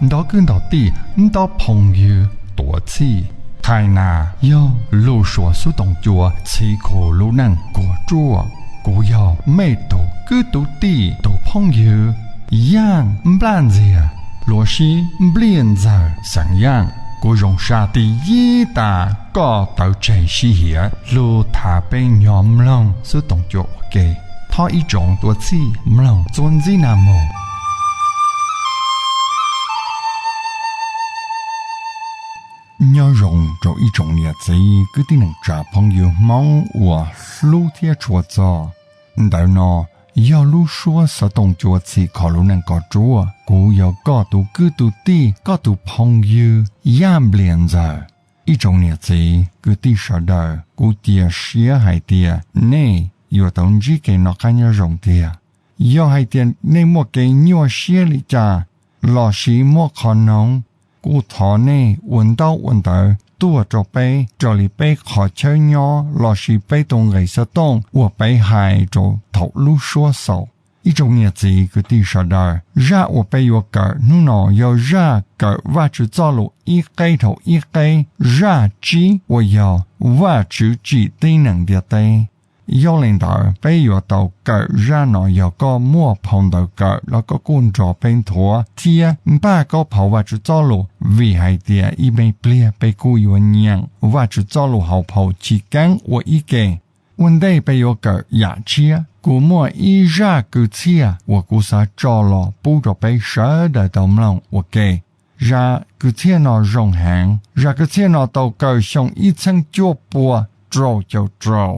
Nto kwv nto tij, nto phooj ywg tuav txhij. Thaj no yog lub suab xub tooj cua txhim kho lub neej kuag ruaj. Kuv yog mej tug kwv tug tij tug phooj ywg Yaaj Nplaj Ntxiag, luag sib npliaj ntxawg xeem Yaaj. Kuv zoo sab tij yib tas koj tawv tseg sib hiav lug thav peb nyog mloog xub tooj cua ua ke. Thov ib tsoom tuav txhij mloog txuas ntxiv na mog. Nyob zoo rau ib tsoom niam txiv kwv tij neej tsa phooj ywg Hmoob uas hlub thiab tshua txog. Ntawm no yog lub suab xov tooj cua txhim kho lub neej kuag ruaj. Kuv yog koj tus kwv tus tij, koj tus phooj ywg Yaaj Nplaj Ntxiag. Ib tsoom niam txiv kwv tij sawv daws, kuv cia siab hais tias nej yuav tau ntsib kev noj qab nyob zoo tiag. Yog hais tias nej muaj kev nyuaj siab li cas lossis muaj qhov noog, kuv thov nej ua ntaub ua ntawv tuaj rau peb raws li peb qhov chaw nyob lossis peb tus nqe xov tooj uas peb hais rau thaum lub suab xaus. Ib tsoom niam txiv kwv tij sawv daws, zaj uas peb yuav kawm hnub no yog zaj kawm Vajtswv txoj lus ib qeb dhau ib qeb, zaj tsib uas yog Vajtswv tsim tib neeg ntiaj teb. Yog li ntawd peb yuav tau kawm zaj no, yog koj muaj phau ntawv kawm los koj kuj nrog peb nthuav thiab npaj koj phau Vajtswv txoj lus, vim hais tias ib me pliag peb kuj yuav nyeem Vajtswv txoj lus hauv phau Chiv Keeb ua ib ke. Ua ntej peb yuav kawm yam tshiab, kuv muaj ib zaj kwv txhiaj uas kuv xav tso los pub rau peb sawv daws tau mloog ua ke. Zaj kwv txhiaj no zoo heev. Zaj kwv txhiaj no tau kawm xyoo ib txheeb cuaj pua rau caum rau.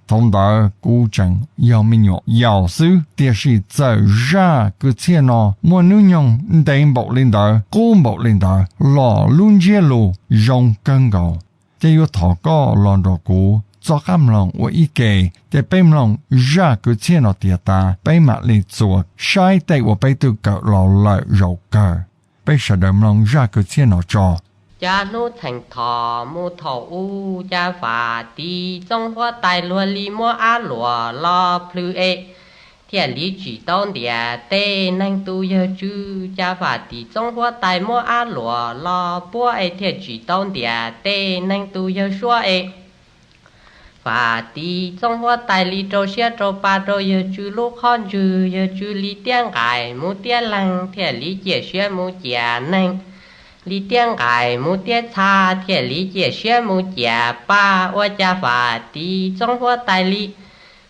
Thaum ntawd kuv tseem yog me nyuam yaus xwb, tiam sis txawm zaj kwv txhiaj no muaj hnub nyoog ntev npaum li ntawd, qub npaum li ntawd los lub ntsiab lus zoo kawg nkaus. Ces yuav thov koj los nrog kuv txoj qab mloog ua ib ke, ces peb mloog zaj kwv txhiaj no tiav tas peb mam li txuas saib tej uas peb twb kawm los lawm zaum kawg. Peb sawv daws mloog zaj kwv txhiaj no tso. Cas hnub txheem thaum mus thaum ub, cas Fam Tiv Txoov Huab Tais luag li muab ab luam los plhws es thiaj li tsim tau ntiam tej neeg tus yawg tswv. Cas Fam Tiv Txoov Huab Tais muab ab luam los puab es thiaj tsim tau ntiam tej neeg tus yawg suab es Fam Tiv Txoov Huab Tais li rau siab rau pa rau yawg tswv lub qhov ntswg. Yawg tswv li tiab nqaim mus tiab leeg thiaj li ciam siab mus ciam neeg, li tiab nqaim mus tiab txha thiaj li ciam siab mus ciam paj. Ua cas Fam Tiv Txoov Huab Tais li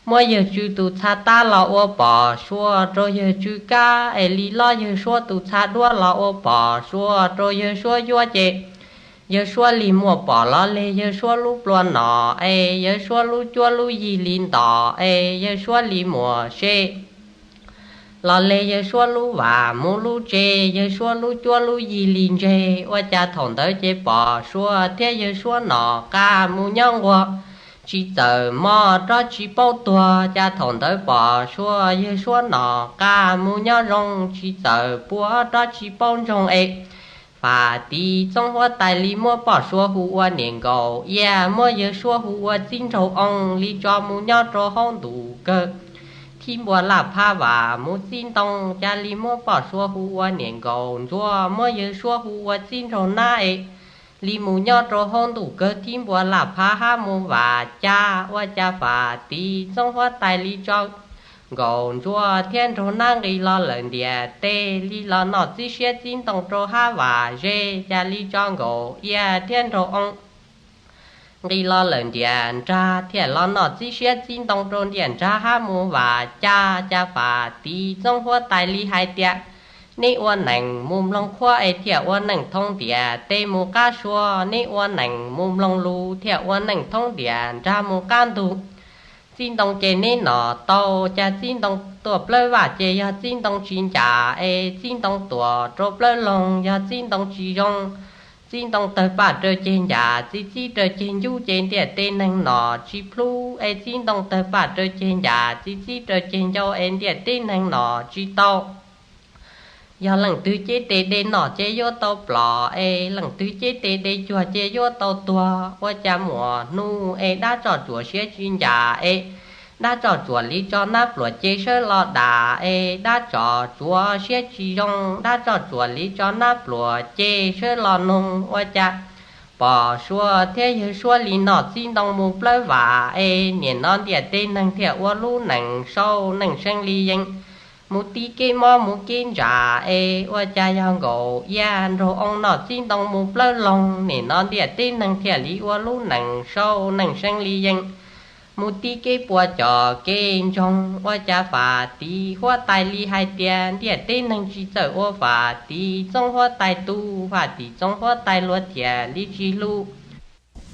muab yawg tswv tus txha tab los ua pom suab rau yawg tswv kab es li lob yawg suab tus txha duab los ua pom suab rau yawg suab yuav ces yawg suab li muaj pom los leg yawg suab lub plua nom es yawg suab lub cuab lub yig li ntom es yawg suab li muaj se los leg yawg suab lub vam mus lub tsev, yawg suab lub cuab lub yig li ntseg. Ua cas thaum ntawd ces pom suab thiab yawg suab nom qab mus nyob nquag, tsis txawm mob rov tsis paub tuag. Cas thaum ntawd pom suab yawg suab nom qab mus nyob zoo, tsis txawm puas rov tsis paub ntsoog es Fam Tiv Txoov Huab Tais li muab pom suab hu ua niam nkaus iab, muab yawg suab hu ua txiv nraug oo, li tso mus nyob rau hauv ntuj kawg thib npua laj phab vam mus txij ntoo. Cas li muab pom suab hu ua niam nkaus ntsuab, muab yawg suab hu ua txiv nraug nab es li mus nyob rau hauv ntuj kawg thib npua laj phab hab mus vam cas. Ua cas Fam Tiv Txoov Huab Tais li tso nkaus ntsuab thiab nraug nab nqis los lawm ntiam teb, li los noj txib siab txib ntoo rau hab vam ze. Cas li tso nkaus iab thiab nraug oo nqis los lawm ntiam nrag thiaj los noj txib siab txib ntoo rau ntiam nrag hab mus vam cas. Cas Fam Tiv Txoov Huab Tais li hais tias, neb ua neej mus mloog qhuab es thiaj ua neej thoob ntiam teb mus qab suab, neb ua neej mus mloog lus thiaj ua neej thoob ntiam nrag mus qab ntug. Txij ntoo ces neb nom tau. Cas txij ntoo tuaj plawv vaj ces yog txij ntoo tsis ncam es txij ntoo tuaj rau plawv loog yog txij ntoo tsis zoo. Txij ntoo tawg paj raws ceg ncas, txi txib raws ceg ncub ces ntiam teb neeg nom tsis plhub es txij ntoo tawg paj raws ceg ncas, txi txib raws ceg ncau es ntiam teb neeg nom tsis tau. Yog leej twg cev tes de nom ces yuav tau plom es leej twg cev tes de cuag ces yuav tau tuag. Ua cas muaj hnub es dab tsoj tsuam siab tsis ncam es Dab tsoj tsuam li tso nab pluam ces sawv los dam es dab tsoj tsuam siab tsis zoo, dab tsoj tsuam li tso nab pluam ces sawv los noog ua cas pom suav thiab yawg suav li noj txiv ntoo mus plawv vam es nim no ntiaj teb neeg thiaj ua lub neej sau neej seev li yees, mus tib kev mob mus kev ntsa es ua cas yog nkaus iab nraug oo noj txiv ntoo mus plawv loog, nim no ntiaj teb neeg thiaj li ua lub neej sau neej seev li yees, mus tib kev puas cos kev ntsoog ua cas fam tiv huab tais li hais tias ntiaj teb neeg tsis txawj ua fam tiv txoob huab tais tu, fam tiv txoob huab tais luag thiaj li tsis hlub.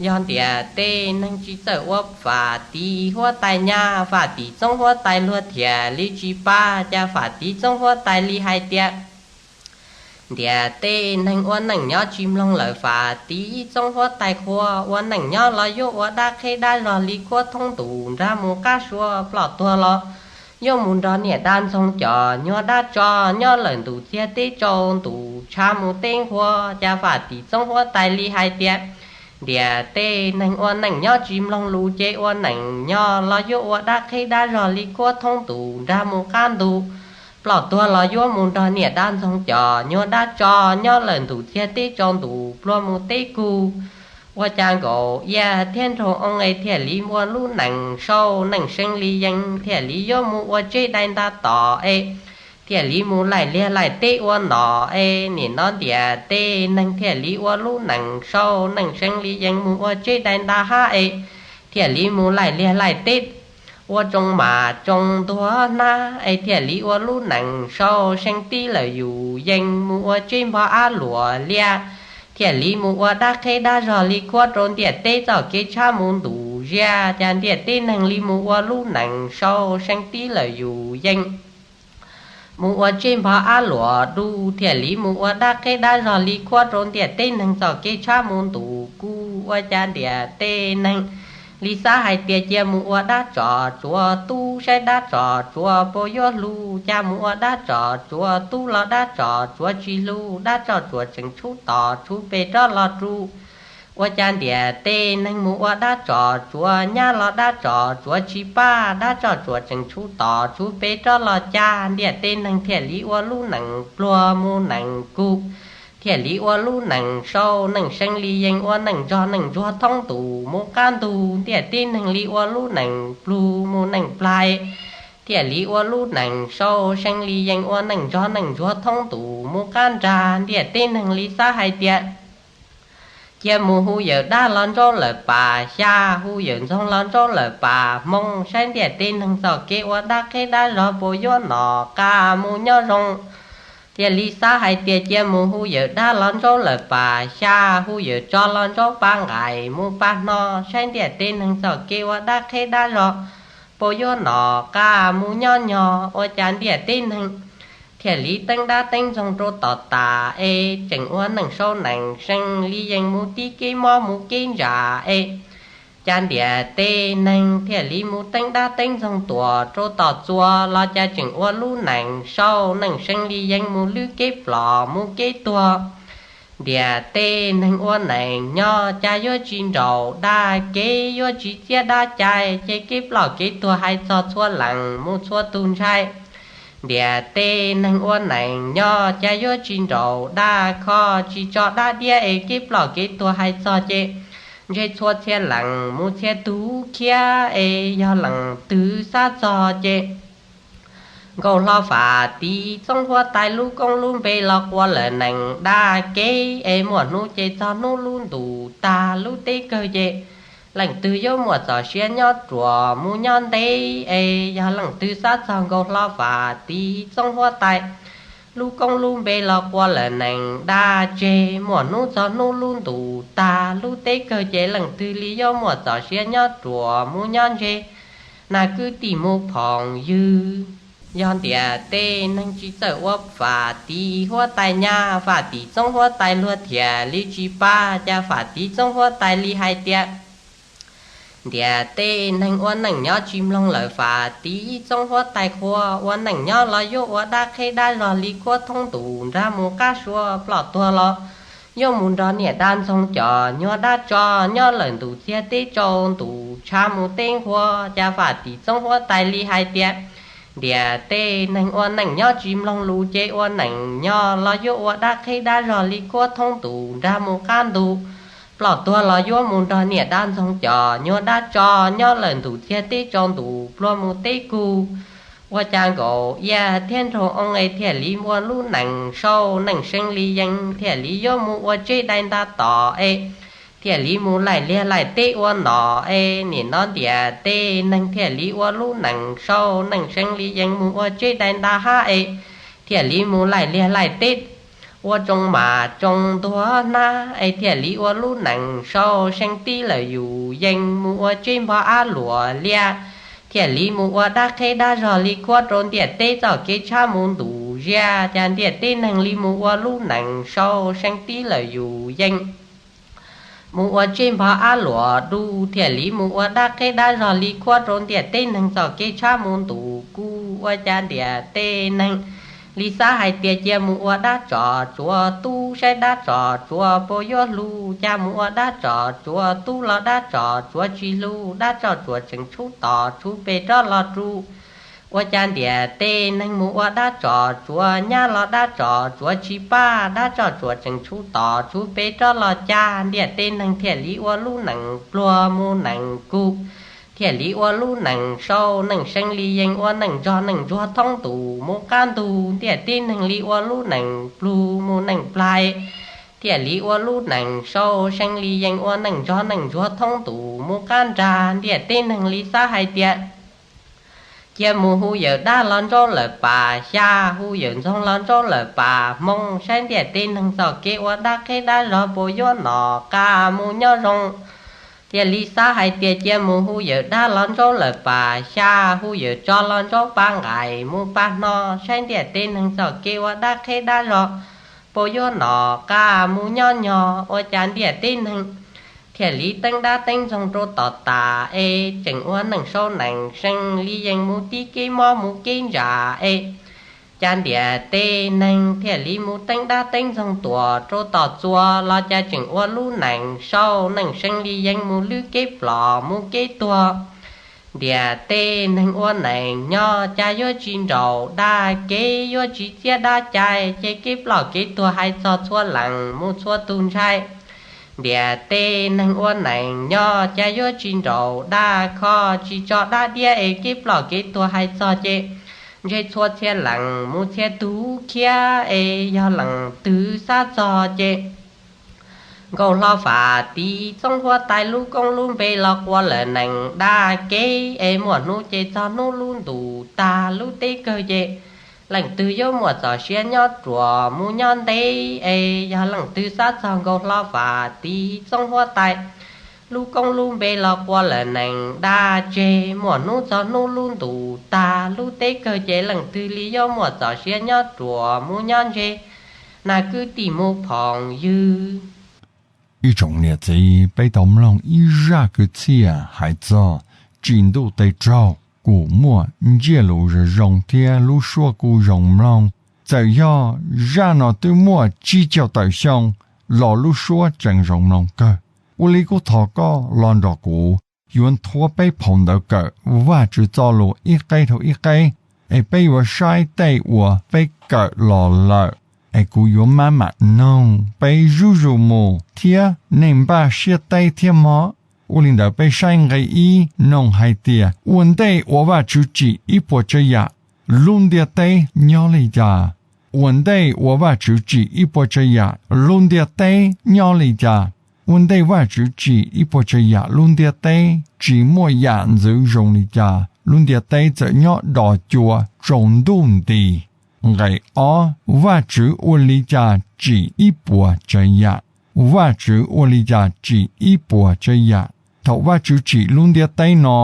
Yog ntiaj teb neeg tsis txawj ua fam tiv huab tais nyab, fam tiv txoob huab tais luag thiaj li tsis pab, cas fam tiv txoob huab tais li hais tias ntiaj teb neeg ua neej nyob tsis mloog lawm, fam tiv txoob huab tais qhuav, ua neej nyob los yuav ua dab qheb dab zog li khuab thoob ntus nrag mus qab suav ploj tuag los yuav mus nrog niam dab ntxoog cov nyuag dab tsov nyob lawm ntus txiag teb tsaus ntuj tshav mus teb nqhuav, cas fam tiv txoob huab tais li hais tias ntiaj teb neeg ua neej nyob tsis mloog lus ces ua neej nyob los yuav ua dab qheb dab zog li khuab thoob ntus nrag mus qab ntuj ploj tuag los yuav mus nrog niam dab ntxoog cov nyuag dab tsov nyob lawm ntus txiag teb tsaus ntuj pluag mus teb kug. Ua cas nkaus iab thiab nraug oo es thiaj li ua lub neej sau neej seev li yees, thiaj li yuav mus ua tseb dai nta tom es thiaj li mus laij liag laij teb ua nom es nim no ntiaj teb neeg thiaj li ua lub neej sau neej seev li yees, mus ua tseb dai nta hab es thiaj li mus laij liag laij teb ua tsoo mas tsoo ntuag hnab es thiaj li ua lub neej sau seev tib lawm yus yees, mus ua tseb npog ab luam liaj, thiaj li mus ua dab qheb dab zog li khuab rau ntiaj teb txoj kev tshab mus ntus ziab, cas ntiaj teb neeg li mus ua lub neej sau seev tib lawm yus yees, mus ua tseb npog ab luam du, thiaj li mus ua dab qheb dab zog li khuab rau ntiaj teb neeg txoj kev tshab mus ntus kuj ua cas ntiaj teb neeg li xav hais tias cia mus ua dab tsov tsuav tub, saib dab tsov tsuav puas yuav hlub, cas mus ua dab tsov tsuav tub los dab tsov tsuav tsis hlub, dab tsov tsuav tseem tshub tom tshub pes rov los rub. Ua cas ntiaj teb neeg mus ua dab tsov tsuav nyab los dab tsov tsuav tsis pab, dab tsov tsuav tseem tshub tom tshub pes rov los cag, ntiaj teb neeg thiaj li ua lub neej pluag mus neej kug, thiaj li ua lub neej sau neej seev li yees, ua neej ntsog neej ntsuag thoob ntuj mus qab ntug, ntiaj teb neeg li ua lub neej pluag mus neej plais, thiaj li ua lub neej sau seev li yees, ua neej ntsog neej ntsuag thoob ntuj mus qab nrag, ntiaj teb neeg li xav hais tias cia mus hu yawm dab los ntsaub lawm pas xya, hu yawm ntxoog los ntsaub lawm pas hmoo, saib ntiaj teb neeg txoj kev ua dab qheb dab zog puas yuav nom qab mus nyob zoo. Thiaj li xav hais tias cia mus hu yawm dab los ntsaub lawm pas xya, hu yawm tsov los ntsaub pas nqaim mus pas hno, saib ntiaj teb neeg txoj kev ua dab qheb dab zog puas yuav nom qab mus nyob nyog. Ua cas ntiaj teb neeg thiaj li teeb dab teeb ntxoog rau tom tas es tseem ua neej sau neej seev li yees, mus tib kev mob mus kev ntsa es cas ntiaj teb neeg thiaj li mus teeb dab teeb ntxoog tuam rau tom txuas los cas tseem ua lub neej sau neej seev li yees, mus lwb kev plom mus kev tuag. Ntiaj teb neeg ua neej nyob cas yuav tsis nraum dab kev, yuav tsis txiab dab cai, ces kev plom kev tuag hais txog txhua leej mus txhua tus ntshai. Ntiaj teb neeg ua neej nyob cas yuav tsis nraum dab kho, tsis tso dab diab es kev plom kev tuag hais txog ces ntshe txhua txhia leej mus txhia tus khiav es yog leej twg xav txog ces Nkauj Hlob Fam Tiv Txoob Huab Tais lub koob lub npe los quas lawm neej dab kev es muaj hnub ces txog hnub lub ntuj tag lub teb kawg ces leej twg yuav muaj txoj sia nyob ruam mus nyob ntev es yog leej twg xav txog Nkauj Hlob Fam Tiv Txoob Huab Tais lub koob lub npe los quas lawm neej dab tseg, muaj hnub txog hnub lub ntuj tag lub teb kawg ces leej twg li yuav muaj txoj sia nyob ruam mus nyob ntseg na kwv tij mus phooj ywg. Yog ntiaj teb neeg tsis txawj ua Fam Tiv Huab Tais nyab, Fam Tiv Txoob Huab Tais luag thiaj li tsis pab, cas Fam Tiv Txoob Huab Tais li hais tias ntiaj teb neeg ua neej nyob tsis mloog lawm, Fam Tiv Txoob Huab Tais qhuav, ua neej nyob los yuav ua dab qheb dab zog li khuab thoob ntuj nrag mus qab suav ploj tuag los Yuav mus nrog niam dab ntxoog cov nyuag dab tso nyob lawm ntuj txiag teb tsaus ntuj tshav mus teb nquag, cas fam tim txoov huab tais li hais tias ntiaj teb neeg ua neej nyob tsis mloog lus ces ua neej nyob los yuav ua dab qheb dab zog li kuab thoob ntuj nrag mus qab ntuj. Ploj tuag los yuav mus nrog niam dab ntxoog cov nyuag dab tso nyob lawm ntuj txiag teb tsaus ntuj pluag mus teb kug. Ua cas nkaus iab thiab nraug oo es thiaj li ua lub neej sau neej seev li yees, thiaj li yuav mus ua tseb dai nta tom es thiaj li mus laij liag laij teb ua nom es nim no ntiaj teb neeg thiaj li ua lub neej sau neej seev li yees mus ua tseb dai nta hab es thiaj li mus laij liag laij teb ua tsoo mas tsoo ntuag hnab es thiaj li ua lub neej sau seev tib lawm yus yees mus ua tseb npog ab luam liaj, thiaj li mus ua dab qheb dab zog li kuab rau ntiaj teb txoj kev tshav mus ntuj ziab, cas ntiaj teb neeg li mus ua lub neej sau seev tib lawm yus yees mus ua tseb npog ab luam duj, thiaj li mus ua dab qheb dab zog li kuab rau ntiaj teb neeg txoj kev tshav mus ntuj kub. Ua cas ntiaj teb neeg li xav hais tias cia mus ua dab tsov tsuav tub saib dab tsov tsuav puas yuav hlub, cas mus ua dab tsov tsuav tub los dab tsov tsuav tsis hlub, dab tsov tsuav tseem tshub tom tshub pes rov los rub. Ua cas ntiaj teb neeg mus ua dab tsov tsuav nyab los dab tsov tsuav tsis pab, dab tsov tsuav tseem tshub tom tshub pes rov los cag, ntiaj teb neeg thiaj li ua lub neej pluag mus neej kug, thiaj li ua lub neej sau neej seev li yees ua neej ntsog neej ntsuag thoob ntuj mus qab ntug, ntiaj teb neeg li ua lub neej plug mus neej plais, thiaj li ua lub neej sau seev li yees ua neej ntsog neej ntsuag thoob ntuj mus qab nrag, ntiaj teb neeg li xav hais tias cia mus hu yawm dab los ntsaub lawm pas xya, hu yawm ntxoog los ntsaub lawm pas hmoo, saib ntiaj teb neeg txoj kev ua dab qheb dab zog puas yuav nom qab mus nyob zoo. Thiaj li xav hais tias cia mus hu yawm dab los ntsaub lawm pas xya, hu yawm tsov los ntsaub pas nqaim mus pas hno, saib ntiaj teb neeg txoj kev ua dab qheb dab zog puas yuav nom qab mus nyob nyog. Ua cas ntiaj teb neeg thiaj li teeb dab teeb ntxoog rau tom tas es tseem ua neej sau neej seev li yees mus tib kev mob mus kev ntsa es cas ntiaj teb neeg thiaj li mus teeb dab teeb ntxoog tuaj rau tom txuas los cas tseem ua lub neej sau neej seev li yees mus lwb kev ploj mus kev tuag. Ntiaj teb neeg ua neej nyob cas yuav tsis nraum dab kev, yuav tsis txiab dab cai, ces kev ploj kev tuag hais txog txhua leej mus txhua tus ntshai. Ntiaj teb neeg ua neej nyob cas yuav tsis nraum dab kho, tsis tso dab diab es kev ploj kev tuag hais txog ces ntshe txhua txhia leej mus txhia tus khiav es yog leej twg xav txog ces nkaus hlo fam tiv txoob huab tais lub koob lub npe los quas lawm neej dab kev es muaj hnub ces txog hnub lub ntuj tag lub teb kawg ces leej twg yuav muaj txoj sia nyob ruam mus nyob ntev es yog leej twg xav txog nkaus hlo fam tiv txoob huab tais lub koob lub npe los quas lawm neej dab tseg muaj hnub txog hnub lub ntuj tag lub teb kawg ces leej twg li yuav muaj txoj sia nyob ruam mus nyob ntseg na kwv tij mus phooj ywg. Ib tsoom niam txiv, peb tau mloog ib zaj kwv txhiaj hais txog tsim ntuj tes raug kuj muaj ntsiab lus zoo zoo thiab lub suab kuj zoo mloog. Txawm yog zaj no twb muaj tsib caug tawm xyoo los lub suab tseem zoo mloog kawg. Ua li kuv thov koj los nrog kuv yuav nthuav peb phau ntawv kawm Vajtswv txoj lus ib qeb dhau ib qeb, es peb yuav saib tej uas peb kawm los lawm, es kuv yuav maj mam noog peb zuj zus mus thiab nej npaj siab teb thiab mog. Ua li ntawd peb saib nqe ib noog hais tias, ua ntej uas Vajtswv tsim ib puas tsav yam, lub ntiaj teb nyob li cas? Ua ntej uas Vajtswv tsim ib puas tsav yam, lub ntiaj teb nyob li cas? Ua ntej Vajtswv tsim ib puas tsav yam, lub ntiaj teb tsis muaj yam ntxwv zoo li cas? Lub ntiaj teb txawm nyob dos cua tsaus ntuj nti. Nqe ob, Vajtswv ua li cas tsim ib puas tsav yam? Vajtswv ua li cas tsim ib puas tsav yam? Thaum Vajtswv tsim lub ntiaj teb no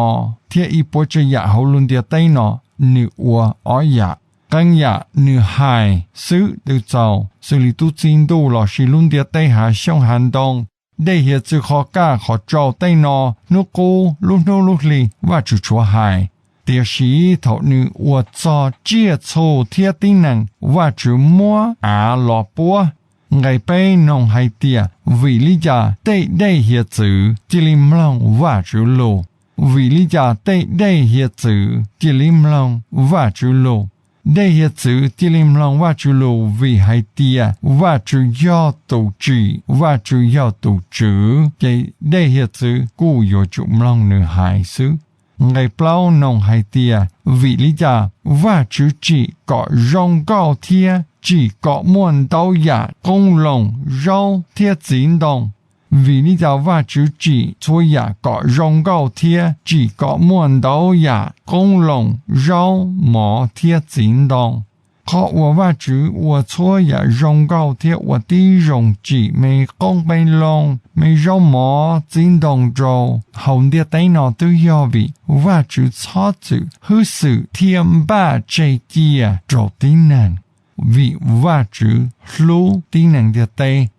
thiab ib puas tsav yam hauv lub ntiaj teb no, nws ua ob yam. Qee yam nws hais xwb twb txaus, xws li tub txib ntuj lossis lub ntiaj teb hav xyoob hav ntoo, dej hiav txwv qhov kaj qhov tsaus tej no, hnub qub lub hnub lub hli Vajtswv tshuav hais. Tiam sis thaum nws ua txog tsiaj txhu thiab tib neeg, Vajtswv muab av los puab. Nqe peb nug hais tias vim li cas tej dej hiav txwv cia li mloog Vajtswv lus? Vim li cas tej dej hiav txwv cia li mloog Vajtswv lus? Dej hiav txwv cia li mloog Vajtswv lus vim hais tias Vajtswv yog tus tsim, Vajtswv yog tus tswv, ces dej hiav txwv kuj yuav tsum mloog nws hais xwb. Nqe plaub nug hais tias vim li cas Vajtswv tsim kom zoo nkauj thiab tsim kom muaj ntau yam qoob loo, zaub thiab txiv ntoo? Vim li cas Vajtswv tsim txhua yam kom zoo nkauj thiab tsim kom muaj ntau yam qoob loo, zaub mov thiab txiv ntoo? Qhov uas Vajtswv ua txhua yam zoo nkauj thiab ua tib zoo tsim me qoob me loo, me zaub mov, txiv ntoo rau hauv ntiaj teb no twb yog vim Vajtswv txhob txwm hwj xwm thiab npaj tseg cia rau tib neeg, vim Vajtswv hlub tib neeg ntiaj teb.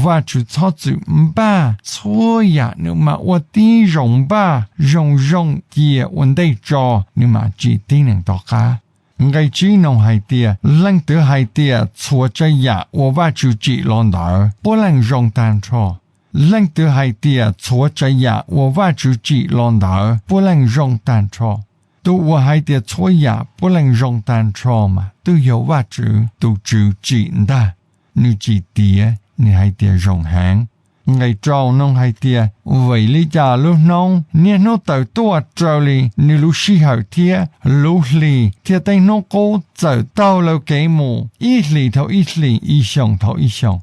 Vajtswv txhob txwm npaj txhua yam, nws mam ua tib zoo npaj zoo zoo cia ua ntej tso, nws mam tsim tib neeg tom qab. Nqe tsib nug hais tias leej twg hais tias txhua tsav yam uas Vajtswv tsim los ntawd puav leej zoo tag nrho? Leej twg hais tias txhua tsav yam uas Vajtswv tsim los ntawd puav leej zoo tag nrho? Tus uas hais tias txhua yam puav leej zoo tag nrho mas twb yog Vajtswv tus Tswv tsim ntag. Nws tsim tiav, nws hais tias zoo heev. Nqe rau nug hais tias vim li cas lub hnub niaj hnub tawm tuaj raws li nws lub sij hawm thiab lub hli thiab tej hnub qub txawm taug lawv kev mus ib hlis dhau ib hlis, ib xyoo dhau ib xyoo?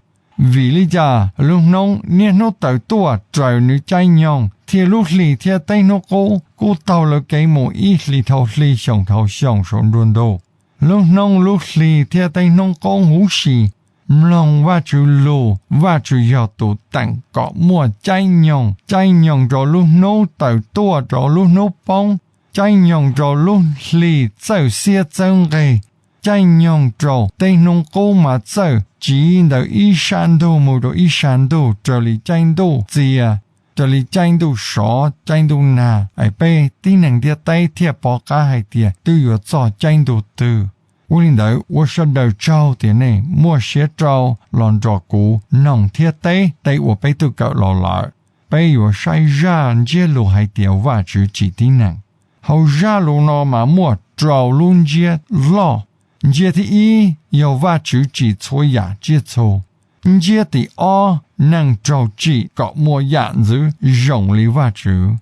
Vim li cas lub hnub niaj hnub tawm tuaj raws nws caij nyoog thiab lub hli thiab tej hnub qub kuj taug lawv kev mus ib hlis dhau hli, xyoo dhau xyoo saum nruab ntug? Lub hnub, lub hli thiab tej hnub qub huv si mloog Vajtswv lus. Vajtswv yog tus teem kom muaj caij nyoog, caij nyoog rau lub hnub tawm tuaj rau lub hnub poob, caij nyoog rau lub hli txawj xiab txawj nqeg, caij nyoog rau tej hnub qub mas txawj tsiv ntawm ib sab ntug mus rau ib sab ntug raws li caij ntuj txias, raws li caij ntuj sov, caij ntuj nag, es peb tib neeg ntiaj teb thiaj pom qab hais tias twb yuav txog caij ntuj twg. Ua li ntawd ua sawv daws tsaug tias nej muaj siab rau los nrog kuv noog thiab teb tej uas peb twb kawm los lawm. Peb yuav saib zaj ntsiab lus hais tias Vajtswv tsim tib neeg. Hauv zaj lus no mas muaj rau lub ntsiab loj. Ntsiab thib ib yog Vajtswv tsim txhua yam tsiaj txhu. Ntsiab tim ob, neeg raug tsim kom muaj yam ntxwv zoo li Vajtswv.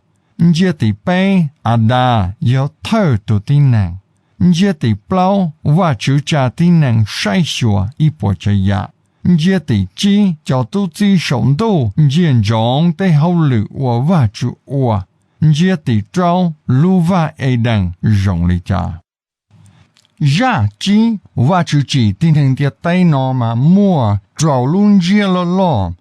Ntsiab tim peb, Adas yog thawj tus tib neeg. Ntsiab tim plaub, Vajtswv tsa tib neeg saib xyuas ib puas tsav yam. Ntsiab tim tsib, cov tub txib saum ntuj ntsia ntsoov tej hauj lwm uas Vajtswv ua. Ntsiab tim rau, lub vaj Edees zoo li cas? Zaj tsib, Vajtswv tsim tib neeg ntiaj teb no mas muaj rau lub ntsiab loj loj,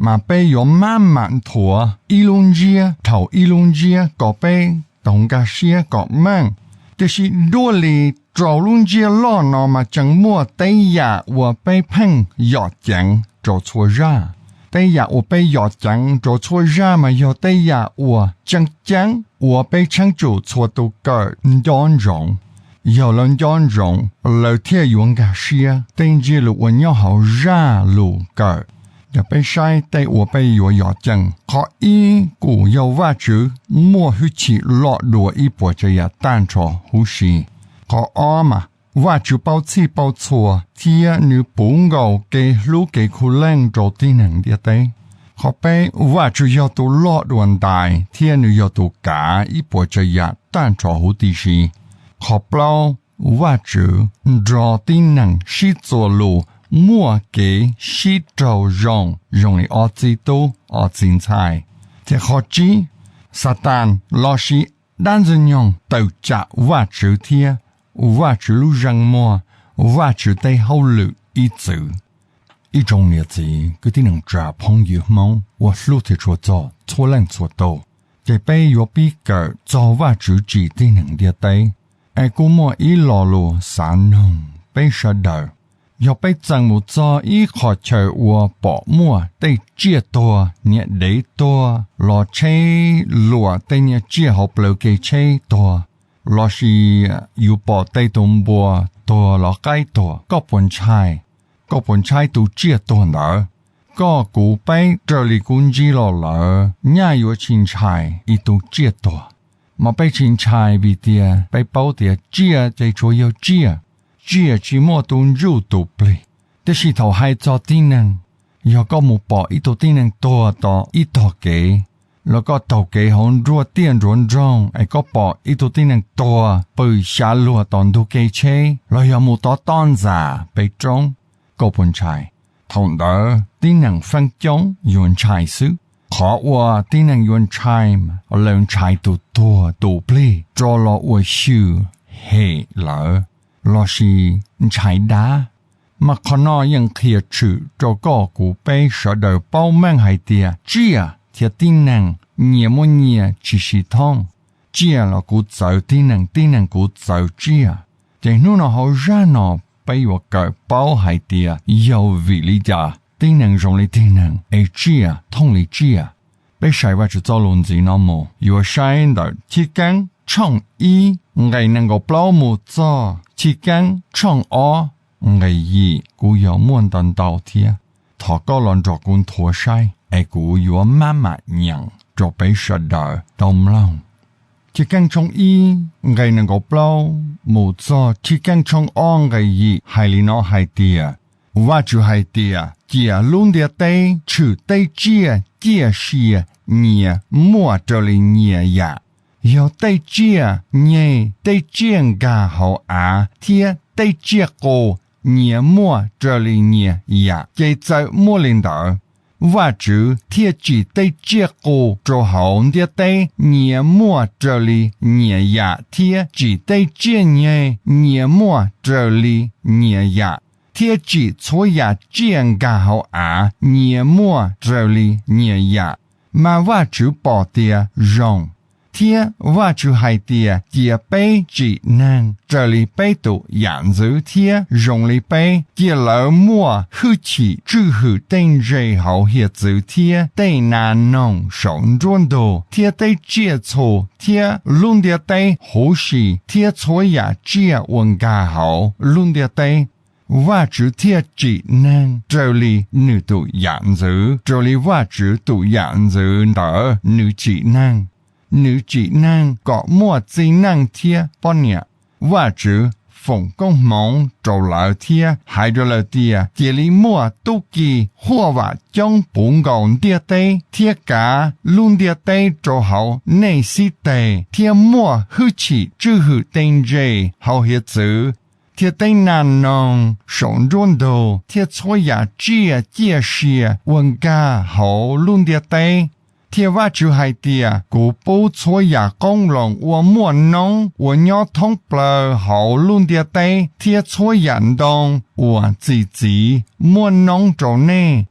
mas peb yuav maj mam nthuav ib lub ntsiab dhau ib lub ntsiab kom peb tau nkag siab kom meej. Tiam sis dua li rau lub ntsiab loj no mas tseem muaj tej yam uas peb pheej yom ceev rau txhua zaj. Tej yam uas peb yom ceev rau txhua zaj mas yog tej yam uas tseem ceeb uas peb txheeb tsum txhua tus kawm nco ntsoov. Yog lawv nco ntsoov, lawv thiaj yuav nkag siab tej ntsiab lus uas nyob hauv zaj lus kawm. Yog peb saib tej uas peb yuav yom ceev, qhov ib kuj yog Vajtswv muaj hwj chim loj dua ib puas tsav yam tag nrho huv si. Qhov ob mas, Vajtswv paub txhij paub txhua thiab nws puv nkaus kev hlub kev khuv leej rau tib neeg ntiaj teb. Qhov peb, Vajtswv yog tus loj dua ntais thiab nws yog tus kav ib puas tsav yam tag nrho huv tib si. Qhov plaub, Vajtswv nrog tib neeg sib txuas lus muaj kev sib raug zoo, zoo li ob txiv tub ob txiv ntxhais. Thiab qhov tsib, Xatas lossis dab ntxwg nyoog tawm tsam Vajtswv thiab Vajtswv lub zeem muag, Vajtswv tej hauj lwm ib txwm. Ib tsoom niam txiv kwv tij neej tsa phooj ywg Hmoob uas hlub thiab tshua txog txhua leej txhua tus, ces peb yuav pib kawm txog Vajtswv tsim tib neeg ntiaj teb. Es kuj muaj ib lo lus xav noog peb sawv daws. Yog peb txeem mus txog ib qho chaw uas pom muaj tej tsiaj tuag, niam dev tuag, los tsheb luam tej niag tsiaj hauv plawv kev tsheb tuag, lossis yus pom tej tus npua tuag los qaib tuag, koj puas ntshai? Koj puas ntshai tus tsiaj tuag ntawd? Koj kuv peb raws li kuv ntsib los lawm nyaj yuav tsis ntshai ib tug tsiaj tuag. Mas peb tsis ntshai vim tias peb paub tias tsiaj ces tsuas yog tsiaj, tsiaj tsis muaj tus ntsuj tus plig. Tiam sis thaum hais txog tib neeg, yog koj mus pom ib tug tib neeg tuag tom ib tog kev, los koj taug kev hauv nruab tiaj nruab nroog es koj pom ib tug tib neeg tuag pw xyav luag tom ntug kev tsheb, los yog mus tom toj ntxas pem roob, koj puas ntshai? Thaum ntawd tib neeg feeb coob yuav ntshai xwb. Qhov uas tib neeg yuav ntshai, lawv ntshai tus tuag tus plig rov los ua xyw hem lawv, lossis ntshai dab. Mas qhov no yeej qhia tshwm rau koj kuv peb sawv daws paub meej hais tias tsiaj thiab tib neeg nyias muaj nyias tsis sib thooj. Tsiaj los kuj txawv tib neeg, tib neeg kuj txawv tsiaj. Ces hnub no hauv zaj no peb yuav kawm paub hais tias yog vim li cas tib neeg zoo li tib neeg es tsiaj thooj li tsiaj. Peb saib Vajtswv txoj lus ntxiv no mus yuav saib ntawm Chivkeeb tshooj ib nqe nees nkaum plaub mus txog Chivkeeb tshooj ob nqe yim. Kuv yog muaj ntau ntau thiab, thov koj los nrog kuv nthuav saib es kuv yuav maj mam nyeem rau peb sawv daws tau mloog. Chivkeeb tshooj ib nqe nees nkaum plaub mus txog Chivkeeb tshooj ob nqe yim hais li no hais tias, Vajtswv hais tias, cia lub ntiaj teb tshwm tej tsiaj ciaj sia nyias muaj raws li nyias yam, yog tej tsiaj nyeg, tej tsiaj nkag hauv av thiab tej tsiaj qus nyias muaj raws li nyias yam. Ces txawm muaj li ntawd. Vajtswv thiaj tsim tej tsiaj qus rau hauv ntiaj teb nyias muaj raws li nyias yam thiab tsim tej tsiaj nyeg nyias muaj raws li nyias yam, thiab tsim txhua yam tsiaj nkag hauv av nyias muaj raws li nyias yam. Mas Vajtswv pom tias zoo. Thiab Vajtswv hais tias, cia peb tsim neeg raws li peb tus yam ntxwv thiab zoo li peb. Cia lawv muaj hwj chim tswj hwm tej ntses hauv hiav txwv thiab tej nas noog saum nruab ntug thiab tej tsiaj txhu thiab lub ntiaj teb huv si thiab txhua yam tsiaj uas nkag hauv lub ntiaj teb. Vajtswv thiaj tsim neeg raws li nws tus yam ntxwv, raws li Vajtswv tus yam ntxwv ntawd nws tsim neeg. Nws tsim neeg kom muaj txiv neej thiab poj niam. Vajtswv foom koob hmoov rau lawv thiab hais rau lawv tias, cia li muaj tub ki huaj vam coob puv nkaus ntiaj teb thiab kav lub ntiaj teb rau hauv nej xib teg, thiab muaj hwj chim tswj hwm tej ntses hauv hiav txwv thiab tej nas noog saum nruab ntug thiab txhua yam tsiaj ciaj sia uas nkag hauv lub ntiaj teb. Thiab Vajtswv hais tias, kuv pub txhua yam qoob loo uas muaj noob uas nyob thoob plaws hauv lub ntiaj teb thiab txhua yam ntoo uas txi txiv muaj noob rau nej.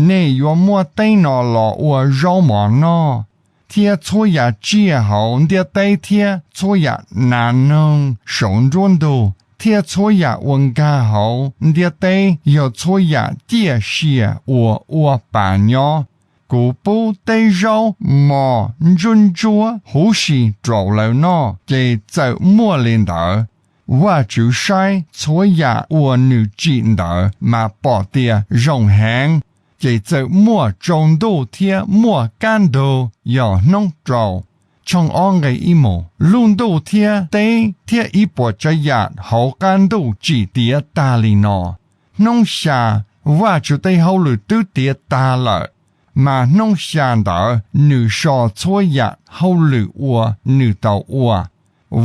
Nej yuav muab teb no los ua zaub mov noj. Thiab txhua yam tsiaj hauv ntiaj teb thiab txhua yam nas noog saum nruab ntug thiab txhua yam uas nkag hauv ntiaj teb yog txhua yam ciaj sia uas ua pa nyob. Kuv pub tej zaub mov ntsuab ntsuab huv si rau lawv noj. Ces txawm muaj li ntawd. Vajtswv saib txhua yam uas nws tsim ntawd mas pom tias zoo heev. Ces txawm muaj tsaus ntuj thiab muaj kaj ntug, yog hnub rau. Tshooj ob nqe ib mus, lub ntuj thiab teb thiab ib puas tsav yam hauv qab ntuj tsim tiav tag li no. Hnub xya, Vajtswv tej hauj lwm twb tiav tag lawm, mas hnub xya ntawd nws so txhua yam hauj lwm uas nws tau ua.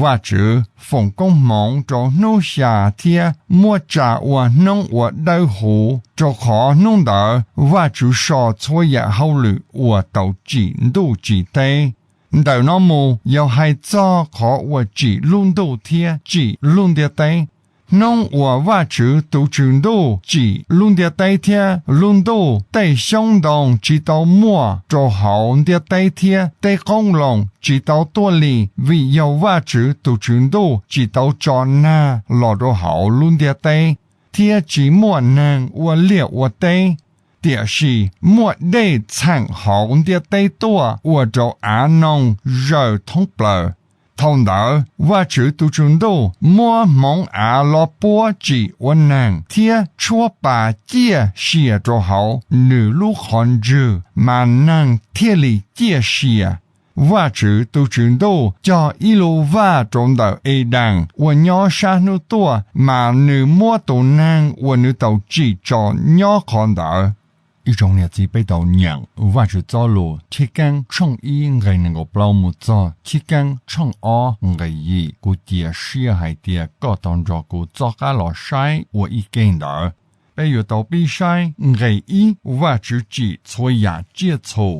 Vajtswv foom koob hmoov rau hnub xya thiab muab tsa ua hnub uas dawb huv, rau qhov hnub ntawd Vajtswv so txhua yam hauj lwm uas tau tsim ntuj tsim teb. Ntawm no mus yog hais txog qhov uas tsim lub ntuj thiab tsim lub ntiaj teb. Hnub uas Vajtswv tus Tswv Ntuj tsim lub ntiaj teb thiab lub ntuj, tej xyoob ntoo tsis tau muaj rau hauv ntiaj teb thiab tej qoob loo tsis tau tuaj li, vim yog Vajtswv tus Tswv Ntuj tsis tau tso nag los rau hauv lub ntiaj teb, thiab tsis muaj neeg ua liaj ua teb. Tiam sis muaj dej txheem hauv ntiaj teb tuaj ua rau av noog zaws thoob plaws. Thaum ntawd Vajtswv tus Tswv Ntuj muab hmoov av los puab tsim ua neeg thiab tshuab pa ciaj sia rau hauv nws lub qhov ntswg, mas neeg thiaj li ciaj sia. Vajtswv tus Tswv Ntuj cog ib lub vaj rau ntawm Edees uas nyob sab hnub tuaj, mas nws muab tus neeg uas nws tau tsim tso nyob qhov ntawd. Ib tsoom niam txiv, peb tau nyeem Vajtswv Txojlus Chivkeeb tshooj ib nqe nees nkaum plaub mus txog Chivkeeb tshooj ob nqe yim. Kuv cia siab hais tias koj tau nrog kuv txoj qab los saib ua ib ke ntawd. Peb yuav tau pib saib nqe ib, Vajtswv tsim txhua yam tsiaj txhu.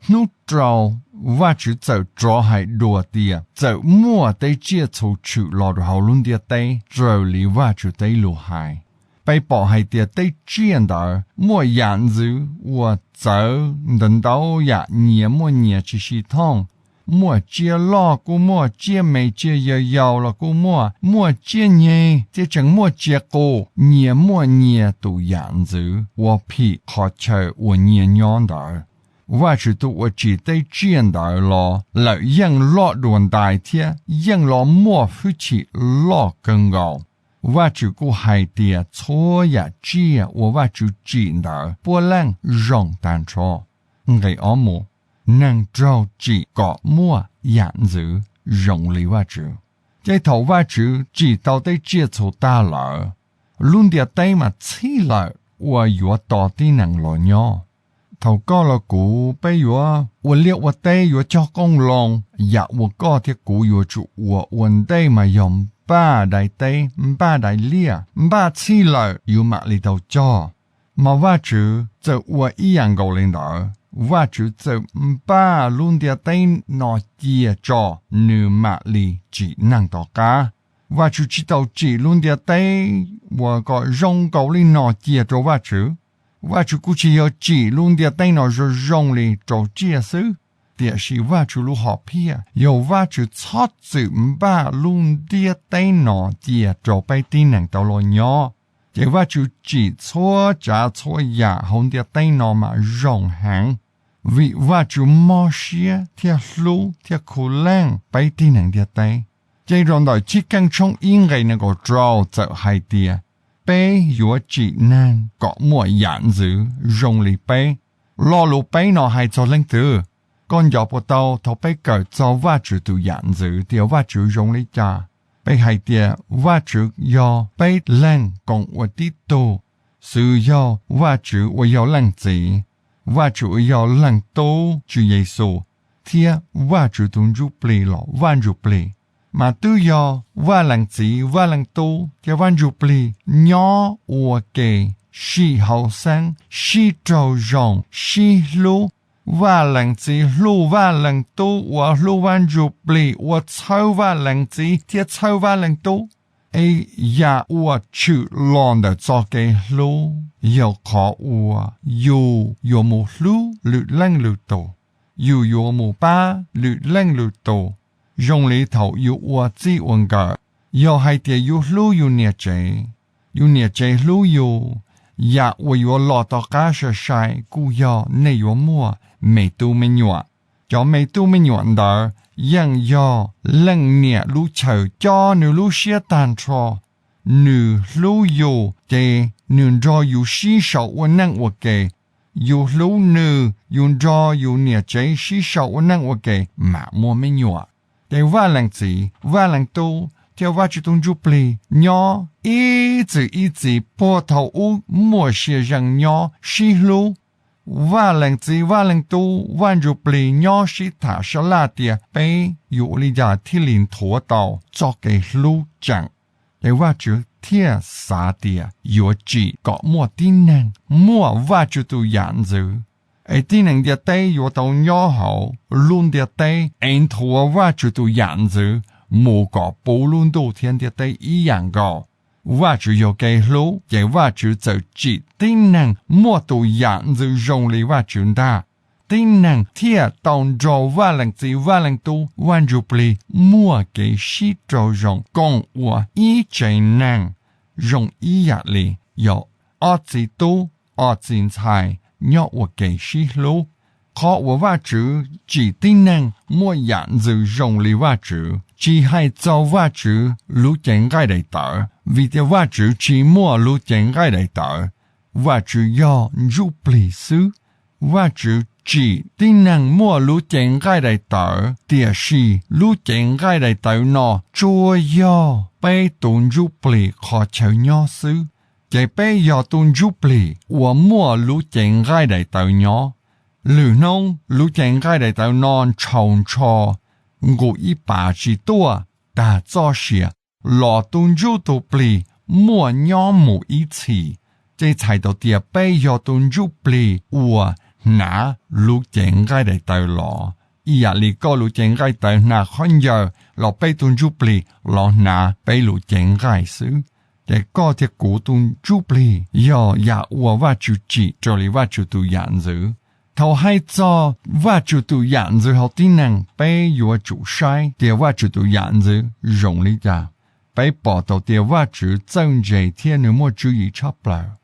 Hnub rau, Vajtswv txawm rov hais dua tias txawm muaj tej tsiaj txhu tshwm los rau hauv lub ntiaj teb raws li Vajtswv tej lus hais. Peb pom hais tias tej tsiaj ntawd muaj yam ntxwv uas txawv ntawm ntau yam, nyias muaj nyias tsis sib thooj. Muaj tsiaj loj kuj muaj, tsiaj me tsiaj yau yau los kuj muaj, muaj tsiaj nyeg thiab tseem muaj tsiaj qus, nyias muaj nyias tus yam ntxwv uas phim qhov chaw uas nyias nyob ntawd. Vajtswv tus uas tsim tej tsiaj ntawd los lawm yeej loj dua ntais thiab yeej los muaj hwj chim loj kawg nkaus. Vajtswv kuj hais tias txhua yam tsiaj uas Vajtswv tsim ntawd puav leej zoo tag nrho. Nqe ob mus, neeg raug tsim kom muaj yam ntxwv zoo li Vajtswv. Ces thaum Vajtswv tsim tau tej tsiaj txhu tag lawm, lub ntiaj teb mas txhij lawm uas yuav tos tib neeg los nyob. Thaum koj los kuv, peb yuav ua liaj ua teb, yuav cog qoob loo. Yam uas koj thiab kuv yuav tsum ua ua ntej mas yog npaj daim teb, npaj daim liaj, npaj txhij lawm yus mam li tau cog. Mas Vajtswv txawm ua ib yam nkaus li ntawd, Vajtswv txawm npaj lub ntiaj teb no cia tso nws mam li tsim neeg tom qab. Vajtswv tsis tau tsim lub ntiaj teb uas kom zoo nkaus li no cia rau Vajtswv. Vajtswv kuj tsis yog tsim lub ntiaj teb no zoo zoo li rau tsiaj xwb, tiam sis Vajtswv lub hom phiaj yog Vajtswv txhob txwm npaj lub ntiaj teb no cia rau peb tib neeg tau los nyob. Ces Vajtswv tsim txhua tsav txhua yam hauv ntiaj teb no mas zoo heev, vim Vajtswv mob siab thiab hlub thiab khuv leej peb tib neeg ntiaj teb. Ces rau ntawm Chivkeeb tshooj ib nqe nees nkaum rau txawm hais tias peb yuav tsim neeg kom muaj yam ntxwv zoo li peb. Lo lus peb no hais txog leej twg? Koj nco puas tau thaum peb kawm txog Vajtswv tus yam ntxwv tias Vajtswv zoo li cas? Peb hais tias Vajtswv yog peb leeg koom ua tib tug, xws yog Vajtswv uas yog Leej Txiv, Vajtswv uas yog Leej Tub Tswv Yexus, thiab Vajtswv tus Ntsuj Plig los Vaj Ntsuj Plig. Mas twb yog Vaj Leej Txiv, Vaj Leej Tub thiab Vaj Ntsuj Plig nyob ua ke, sib haum xeeb, sib raug zoo, sib hlub. Vaj Leej Txiv hlub Vaj Leej Tub, uas hlub Vaj Ntsuj Plig uas txhawb Vaj Leej Txiv thiab txhawb Vaj Leej Tub. Es yam uas tshwm los ntawm txoj kev hlub yog qhov uas yus yuav mus hlub lwm leej lwm tus, yus yuav mus pab lwm leej lwm tus. Zoo li thaum yus ua txij ua nkawm, yog hais tias yus hlub yus niam tsev, yus niam tsev hlub yus, yam uas yuav los tom qab sai sai kuj yog nej yuav muaj me tub me nyuam. Cov me tub me nyuam ntawd yeej yog leej niam lub chaw coj nws lub siab tag nrho. Nws hlub yus ces nws nrog yus sib sau ua neej ua ke. Yus hlub nws, yus nrog yus niam tsev sib sau ua neej ua ke mam muaj me nyuam. Ces Vaj Leej Txiv, Vaj Leej Tub thiab Vajtswv tus Ntsuj Plig nyob ib txwm ib txhis puag thaum ub muaj sia zeej nyob sib hlub. Vaj Leej Txiv, Vaj Leej Tub, Vaj Ntsuj Plig nyob sib tham sab laj tias peb yuav ua li cas thiaj li nthuav tau txoj kev hlub tseem. Ces Vajtswv thiaj xav tias yuav tsim kom muaj tib neeg muaj Vajtswv tus yam ntxwv, es tib neeg ntiaj teb yuav tau nyob hauv lub ntiaj teb es nthuav Vajtswv tus yam ntxwv mus kom puv lub ntuj thiab ntiaj teb ib yam nkaus. Vajtswv yog kev hlub, ces Vajtswv txawm tsim tib neeg muaj tus yam ntxwv zoo li Vajtswv ntag. Tib neeg thiaj tau nrog Vaj Leej Txiv, Vaj Leej Tub, Vaj Ntsuj Plig muaj kev sib raug zoo koom ua ib tsev neeg zoo ib yam li yog ob txiv tub, ob txiv ntxhais nyob ua ke sib hlub. Qhov uas Vajtswv tsim tib neeg muaj yam ntxwv zoo li Vajtswv tsis hais txog Vajtswv lub cev nqaij daim tawv, vim tias Vajtswv tsis muaj lub cev nqaij daim tawv, Vajtswv yog ntsuj plig xwb. Vajtswv tsim tib neeg muaj lub cev nqaij daim tawv, tiam sis lub cev nqaij daim tawv no tsuas yog peb tus ntsuj plig qhov chaw nyob xwb, ces peb yog tus ntsuj plig uas muaj lub cev nqaij daim tawv nyob. Lwm hnub lub cev nqaij daim tawv no ntshaus ntsho, nqus ib pas tsis tuaj, tag txoj sia, los tus ntsuj tus plig muaj nyob mus ib txhis, ces txhais tau tias peb yog tus ntsuj plig uas hnav lub cev nqaij daim tawv los, ib yam li koj lub cev nqaij tawv hnav khaub ncaws los peb tus ntsuj plig los hnav peb lub cev nqaij xwb. Ces koj thiab kuv tus ntsuj plig yog yam uas Vajtswv tsim raws li Vajtswv tus yam ntxwv. Thaum hais txog Vajtswv tus yam ntxwv hauv tib neeg, peb yuav tsum saib tias Vajtswv tus yam ntxwv zoo li cas. Peb pom tau tias Vajtswv txawj ntse thiab nws muaj tswv yim tshaj plaws.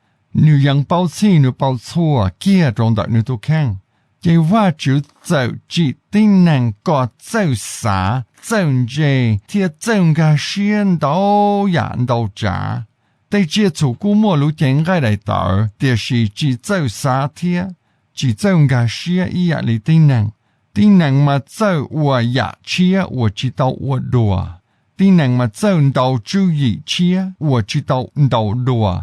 Nws yeej paub txhij nws paub txhua kiag rau ntawm nws tus kheej. Ces Vajtswv txawm tsim tib neeg kom txawj xav, txawj ntse thiab txawj nkag siab ntau yam ntau tsav. Tej tsiaj txhu kuj muaj lub cev nqaij daim tawv, tiam sis tsis txawj xav thiab tsis txawj nkag siab ib yam li tib neeg. Tib neeg mas txawj ua yam tshiab uas tsis tau ua dua. Tib neeg mas txawj ntaus tswv yim tshiab uas tsis tau ntaus dua.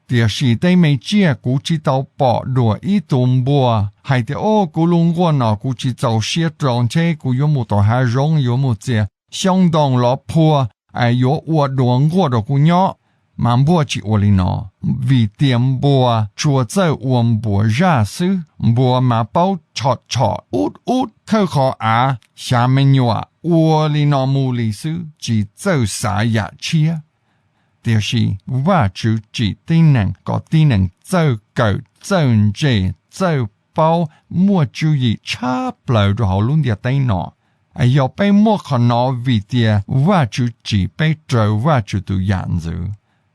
Tiam sis tej me tsiaj, kuv tsis tau pom dua ib tug npua hais tias, o, kuv lub nkuaj no kuv tsis txaus siab rau, ntshe kuv yuav mus tom hav zoov, yuav mus txias xyoob ntoo los phua, es yuav ua dua nkuaj rau kuv nyob. Mas npua tsis ua li no, vim tias npua tsuas txawj ua npua zaj xwb. Npua mas paub tshom tshom ub ub, khawb qhov av, xyav me nyuam, ua li no mus li xwb, tsis txawj xav yam tshiab. Tiam sis Vajtswv tsim tib neeg kom tib neeg txawj kawm, txawj ntse, txawj paub, muaj tswv yim tshaj plaws rau hauv lub ntiaj teb no. Yog peb muaj qhov no vim tias Vajtswv tsim peb raws Vajtswv tus yam ntxwv.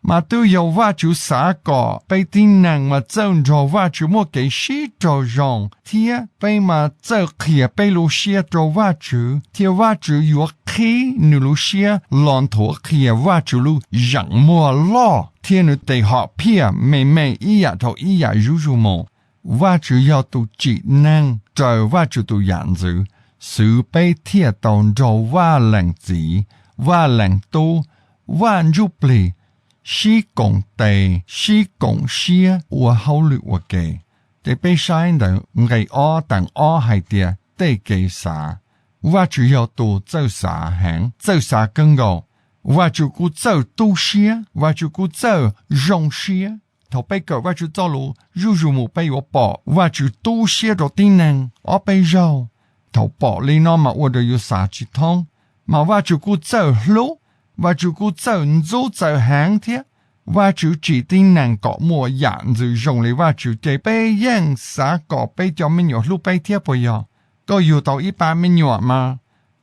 Mas twb yog Vajtswv xav kom peb tib neeg mas txawj nrog Vajtswv muaj kev sib raug zoo, thiab peb mas txawj qhia peb lub siab rau Vajtswv, thiab Vajtswv yuav qhib nws lub siab los nthuav qhia Vajtswv lub zeem muag loj thiab nws tes hom phiaj me me ib yam dhau ib yam zuj zus mus. Vajtswv yog tus tsim neeg raws Vajtswv tus yam ntxwv, xwv peb thiaj tau nrog Vaj Leej Txiv, Vaj Leej Tub, Vaj Ntsuj Plig sib koom tes, sib koom siab ua hauj lwm ua ke. Ces peb saib ntawm nqe ob teev ob hais tias tej kev xav. Vajtswv yog tus txawj xav heev, txawj xav kawg nkaus. Vajtswv kuj txawj tu siab, Vajtswv kuj txawj zoo siab. Thaum peb kawm Vajtswv txoj lus zuj zus mus peb yuav pom Vajtswv tu siab rau tib neeg ob peb zaug. Thaum pom li no mas ua rau yus xav tsis thoob. Mas Vajtswv kuj txawj hlub, Vajtswv kuj txawj ntxub txawj heev thiab. Vajtswv tsim tib neeg kom muaj yam ntxwv zoo li Vajtswv, ces peb yeej xav kom peb cov me nyuam hlub peb thiab puas yog? Koj yug tau ib pab me nyuam mas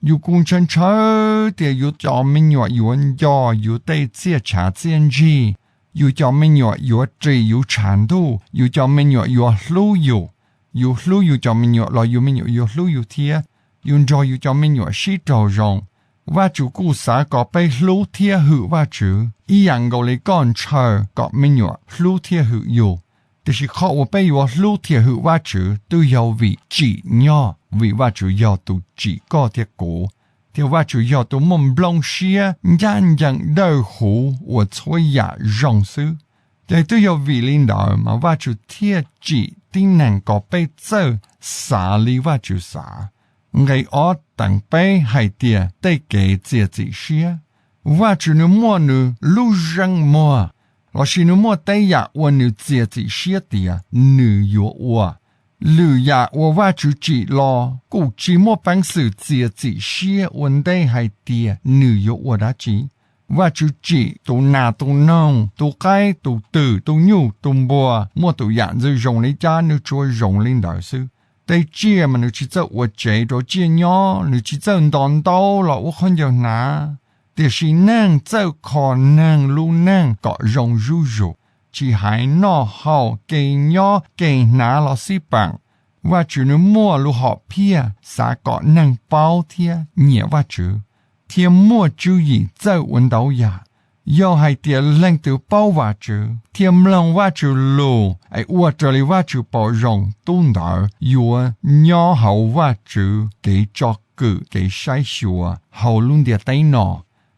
yus kuj ntshaw ntshaw tias yus cov me nyuam yuav nco yus tej txiaj tshav txiaj ntsig, yus cov me nyuam yuav ris yus tshav ntuj, yus cov me nyuam yuav hlub yus. Yus hlub yus cov me nyuam los yus me nyuam yuav hlub yus thiab. Yus nrog yus cov me nyuam sib raug zoo. Vajtswv kuj xav kom peb hlub thiab hwm Vajtswv ib yam nkaus li koj ntshaw kom me nyuam hlub thiab hwm yus. Tiam sis qhov uas peb yuav hlub thiab hwm Vajtswv twb yog vim tsim nyog, vim Vajtswv yog tus tsim koj thiab kuv, thiab Vajtswv yog tus muaj nplooj siab ncaj ncees dawb huv ua txhua yam zoo xwb. Ces twb yog vim li ntawd mas Vajtswv thiaj tsim tib neeg kom peb txawj xav li Vajtswv xav. Nqe ob teev peb hais tias tej kev txiav txim siab. Vajtswv nws muaj nws lub zeem muag, lossis nws muaj tej yam uas nws txiav txim siab tias nws yuav ua. Lwm yam uas Vajtswv tsim los kuj tsis muaj peev xwm txiav txim siab ua ntej hais tias nws yuav ua dab tsi. Vajtswv tsim tus nas tus noog, tus qaib tus twm, tus nyuj tus npua, muaj tus yam ntxwv zoo li cas nws tsuas zoo li ntawd xwb. Tej tsiaj mas nws tsis txawj ua tsev rau tsiaj nyob, nws tsis txawj nto ntaub los ua khaub ncaws hnav. Tiam sis neeg txawj kho neeg lub neej kom zoo zuj zus, tsis hais noj haus, kev nyob kev hnav los xij peem. Vajtswv nws muaj lub hom phiaj xav kom neeg paub thiab nyiam Vajtswv, thiab muaj tswv yim txawj ua ntau yam. Yog hais tias leej twg paub Vajtswv thiab mloog Vajtswv lus es ua raws li Vajtswv pom zoo, tus ntawd yuav nyob hauv Vajtswv kev tsom kwm kev saib xyuas hauv lub ntiaj teb no.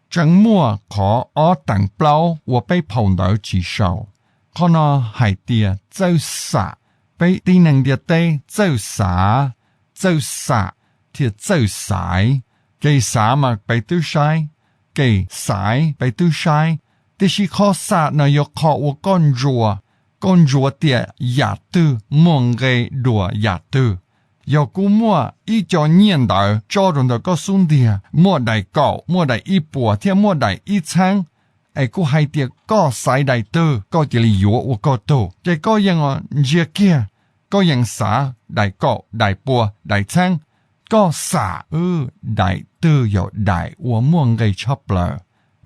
Tseem muaj qhov ob teem plaub uas peb phaum ntawv tsis sau. Qhov no hais tias txawj xam. Peb tib neeg ntiaj teb txawj xav, txawj xam, thiab txawj xaiv. Kev xav mas peb twb saib, kev xaiv peb twb saib, tiam sis qhov xam no yog qhov uas koj ntsuas, koj ntsuas tias yam twg muaj nqe dua yam twg. Yog kuv muaj ib co nyiaj ntawd tso rau ntawm koj xub ntiag, muaj daim kaum, muaj daim ib puas thiab muaj daim ib txheeb, es kuv hais tias koj xaiv daim twg koj cia li yuav ua koj tug, ces koj yeej ntsia kiag, koj yeej xav daim kaum, daim pua, daim txheeb. Koj xam daim twg yog daim uas muaj nqe tshaj plaws,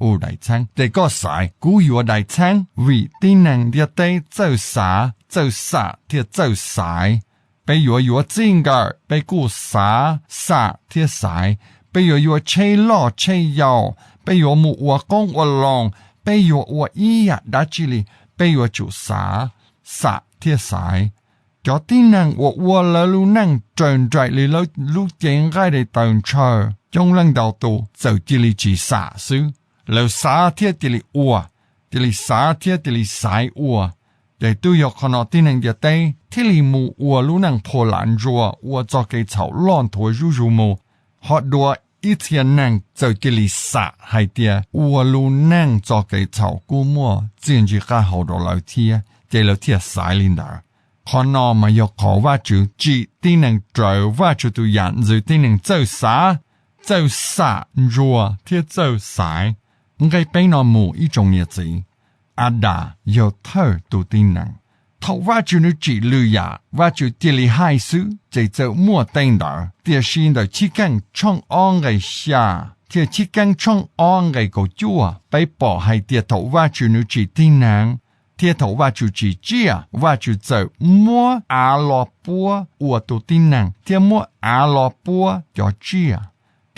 u daim txheeb, ces koj xaiv, kuv yuav daim txheeb. Vim tib neeg ntiaj teb txawj xav, txawj xam thiab txawj xaiv. Peb yuav yuav txij nkawm peb kuj xav, xam thiab xaiv. Peb yuav yuav tsheb loj tsheb yau, peb yuav mus ua qoob ua loo, peb yuav ua ib yam dab tsi li, peb yuav tsum xav, xam thiab xaiv. Cov tib neeg uas ua lawv lub neej raws nraim li lawv lub cev nqaij daim tawv ntshaw coob leej ntau tus txawm cia li tsis xam xwb, lawv xav thiab cia li ua, cia li xav thiab cia li xaiv ua. Ces twb yog qhov no tib neeg ntiaj teb thiaj li mus ua lub neej phua lam ntsuas ua txoj kev txhaum loj nthuav zuj zus mus. Ho dua ib txhia neeg txawm cia li xam hais tias ua lub neej txoj kev txhaum kuj muaj txiaj ntsig qab hau rau lawv thiab, ces lawv thiaj xaiv li ntawd. Qhov no mas yog qhov Vajtswv tsim tib neeg raws Vajtswv tus yam ntxwv tib neeg txawj xav, txawj xam ntsuas thiab txawj xaiv. Nqe peb no mus ib tsoom niam txiv, Adas yog thawj tus tib neeg. Thaum Vajtswv nws tsim lwm yam Vajtswv cia li hais xwb ces txawm muaj tej ntawd, tiam sis ntawm Chivkeej tshooj ob nqe xya thiab Chivkeej tshooj ob nqe kaum cuaj peb pom hais tias thaum Vajtswv nws tsim tib neeg thiab thaum Vajtswv tsim tsiaj Vajtswv txawm muab av los puab ua tus tib neeg thiab muab av los puab cov tsiaj.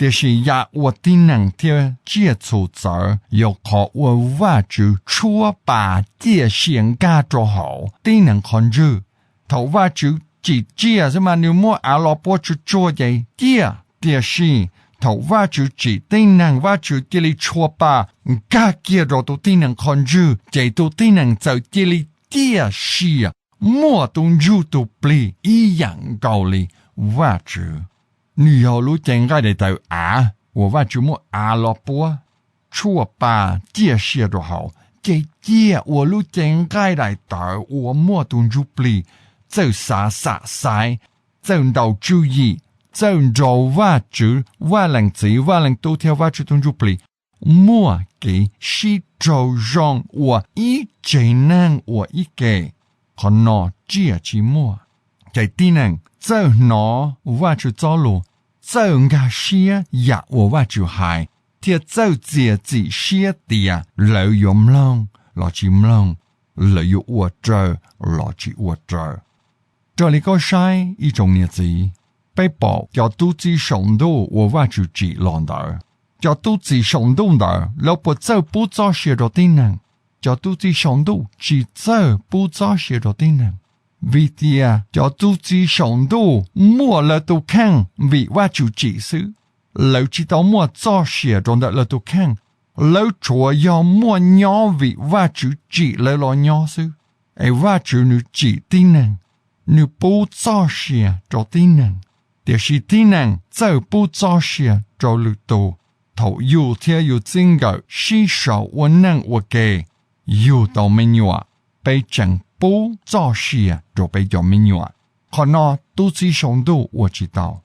Tiam sis yam uas tib neeg thiab tsiaj txhu txawv yog qhov uas Vajtswv tshuab pa ciaj sia nkag rau hauv tib neeg qhov ntswg. Thaum Vajtswv tsim tsiaj xwb mas nws muab av los puab tsuag tsuag ces ciaj, tiam sis thaum Vajtswv tsim tib neeg Vajtswv cia li tshuab pa nkag kiag rau tus tib neeg qhov ntswg ces tus tib neeg txawm cia li ciaj sia, muaj tus ntsuj tus plig ib yam nkaus li Vajtswv. Nws yog lub cev nqaij daim tawv av uas Vajtswv muab av los puab tshuaj pa ciaj sia rau hauv, ces ciaj ua lub cev nqaij daim tawv uas muaj tus ntsuj plig txawj xav xam xaiv, txawj ntaus tswv yim, txawj nrog Vajtswv, Vaj Leej Txiv, Vaj Leej Tub thiab Vajtswv tus ntsuj plig muaj kev sib raug zoo ua ib tsev neeg ua ib ke. Qhov no tsiaj tsis muaj. Ces tib neeg txawj hnov Vajtswv txoj lus, txawj nkag siab yam uas Vajtswv hais, thiab txawj txiav txim siab tias lawv yuav mloog los tsis mloog, lawv yuav ua raws los tsis ua raws. Raws li koj saib ib tsoom niam txiv, peb pom cov tub txib saum ntuj uas Vajtswv tsim los ntawd, cov tub txib saum ntuj ntawd lawv puas txawj pub txoj sia rau tib neeg? Cov tub txib saum ntuj tsis txawj pub txoj sia rau tib neeg, vim tias cov tub txib saum ntuj muaj lawv tus kheej vim Vajtswv tsim xwb. Lawv tsis tau muaj txoj sia rau ntawm lawv tus kheej, lawv tsuas yog muaj nyob vim Vajtswv tsim lawv los nyob xwb. Es Vajtswv nws tsim tib neeg, nws pub txoj sia rau tib neeg, tiam sis tib neeg txawj pub txoj sia rau lwm tus. Thaum yus thiab yus txij nkawm sib sau ua neej ua ke, yus tau me nyuam, peb tseem pub txoj sia rau peb cov me nyuam. Qhov no tub txib saum ntuj ua tsis tau.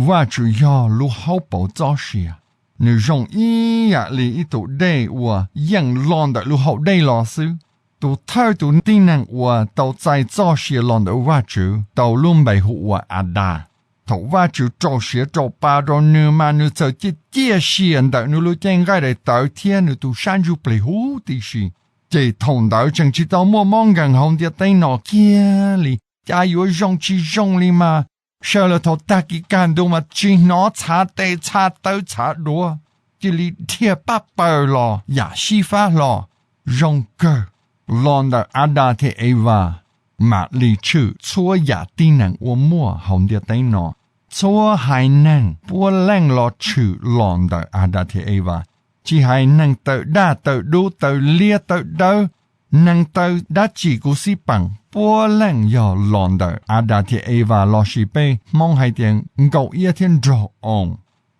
Vajtswv yog lub hauv paus txoj sia, nws zoo ib yam li ib tug dej uas yeej los ntawm lub hauv dej los xwb. Tus thawj tus tib neeg uas tau txais txoj sia los ntawm Vajtswv tau lub npe hu ua Adas. Thaum Vajtswv rau siav rau pa rau nws mas nws txawm ciaj ciaj sia ntawm nws lub cev nqaij daim tawv thiab nws tus sab ntsuj plig huv tib si. Ces thaum ntawd tseem tsis tau muaj mob nkeeg hauv ntiaj teb no kiag li. cas yuav zoo tsis zoo li mas, sawv los thaum tag kis kaj ntug mas tsis hnov txhav tes txhav taw txhav duav, cia li dhia pab paws los yam sib fab hlo. Zoo kawg, los ntawm Adas thiab Evas mam li tshwm txhua yam tib neeg uas muaj hauv ntiaj teb no. Txhua haiv neeg puav leej los tshwm los ntawm Adas thiab Evas, tsis hais neeg tawm daj tawm dub tawm liab tawm dawb, neeg tawm dab tsi kuv xib peem puav leej yog los ntawm Adas thiab Evas lossis peb Hmoob hais tias nkaum iab thiab nrog oo.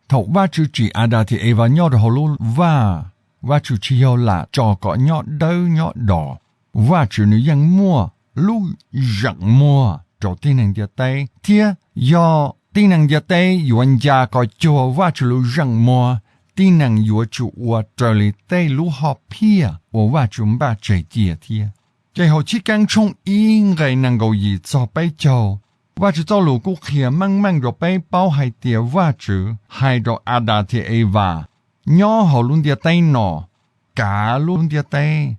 Thaum Vajtswv tsim Adas thiab Evas nyob rau hauv lub vaj, Vajtswv tsis yog lam tso kom nyob dawb nyob do. Vajtswv nws yeej muaj lub zeem muag rau tib neeg ntiaj teb, thiab yog tib neeg ntiaj teb yuav nca kom cuag Vajtswv lub zeem muag, tib neeg yuav tsum ua raws li tej lub hom phiaj uas Vajtswv npaj tseg cia thiab. Ces hauv Chivkeeb tshooj ib nqe nees nkaum yim txog peb caug, Vajtswv txoj lus kuj qhia meej meej rau peb paub hais tias Vajtswv hais rau Adas thiab Evas nyob hauv lub ntiaj teb no, kav lub ntiaj teb,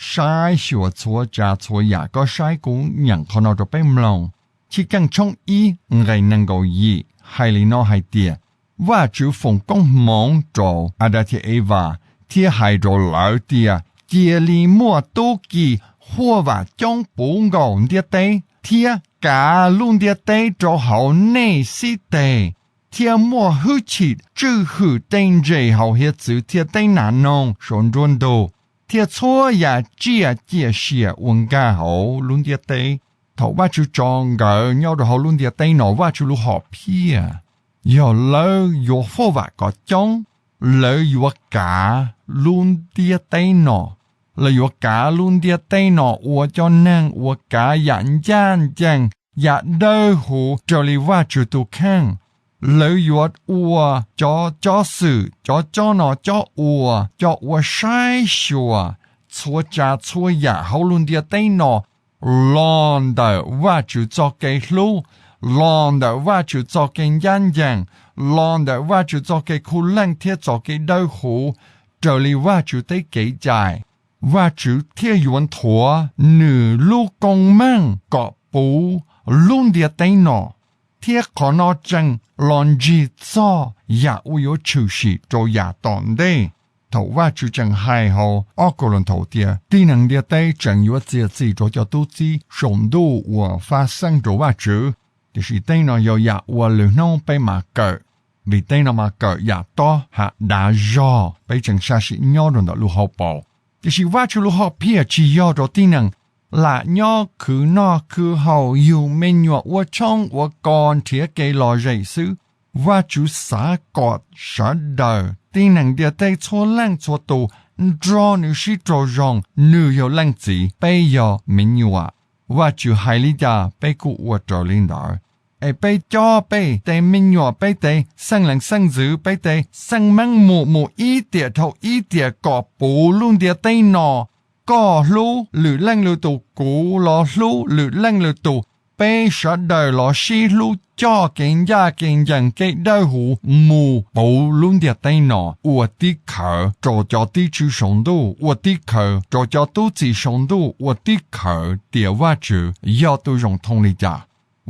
saib xyuas txhua tsav txhua yam. Koj saib, kuv nyeem qhov no rau peb mloog. Chivkeeb tshooj ib nqe nees nkaum yim hais li no hais tias, Vajtswv foom koob hmoov rau Adas thiab Evas thiab hais rau lawv tias, cia li muaj tub ki huaj vam coob puv nkaus ntiaj teb thiab kav lub ntiaj teb rau hauv nej xib teg, thiab muaj hwj chim tswj hwm tej ntses hauv hiav txwv thiab tej nas noog saum nruab ntug, thiab txhua yam tsiaj ciaj sia uas nkag hauv lub ntiaj teb. Thaum Vajtswv tso nkawd nyob rau hauv lub ntiaj teb no, Vajtswv lub hom phiaj yog lawv yuav huaj vam kom coob, lawv yuav kav lub ntiaj teb no. Lawv yuav kav lub ntiaj teb no ua cov neeg uas kav yam ncaj ncees, yam dawb huv raws li Vajtswv tus kheej. Lawv yuav ua cov cob xwm, cov cob no cob ua, cov uas saib xyuas txhua tsav txhua yam hauv lub ntiaj teb no los ntawm Vajtswv txoj kev hlub, los ntawm Vajtswv txoj kev ncaj ncees, los ntawm Vajtswv txoj kev khuv leej thiab txoj kev dawb huv raws li Vajtswv tej kev cai. Vajtswv thiaj yuav nthuav nws lub koob meej kom puv lub ntiaj teb no. Thiab qhov no tseem los ntsig txog yam uas yuav tshwm sim rau yav tom ntej. Thaum Vajtswv tseem hais hauv ob Kauleethaus tias tib neeg ntiaj teb tseem yuav txiav txim rau cov tub txib saum ntuj uas faj xeeb rau Vajtswv, tiam sis tej no yog yam uas lwm hnub peb mam kawm, vim tej no mas kawm yam tob ha dav zog, peb tseem sam sim nyob rau ntawm lub hauv paus. Tiam sis Vajtswv lub hom phiaj tsis yog rau tib neeg lam nyob khwv noj khwv haus, yug me nyuam, ua tshoob ua kos, nrhiav kev lom zem xwb. Vajtswv xav kom sawv daws tib neeg ntiaj teb txhua leej txhua tus nrog nws sib raug zoo. Nws yog Leej Txiv, peb yog me nyuam. Vajtswv hais li cas peb kuj ua raws li ntawd. Es peb coj peb tej me nyuam, peb tej xeeb leej xeeb ntxwv, peb tej xeeb meej mus mus ib tiam dhau ib tiam kom puv lub ntiaj teb no. Koj hlub lwm leej lwm tus, kuv los hlub lwm leej lwm tus. Peb sawv daws los sib hlub coj kev ncaj kev ncees, kev dawb huv mus puv lub ntiaj teb no, ua tib khawv rau cov tib tswv saum ntuj, ua tib khawv rau cov tub txib saum ntuj, ua tib khawv tias Vajtswv yog tus zoo thooj li cas.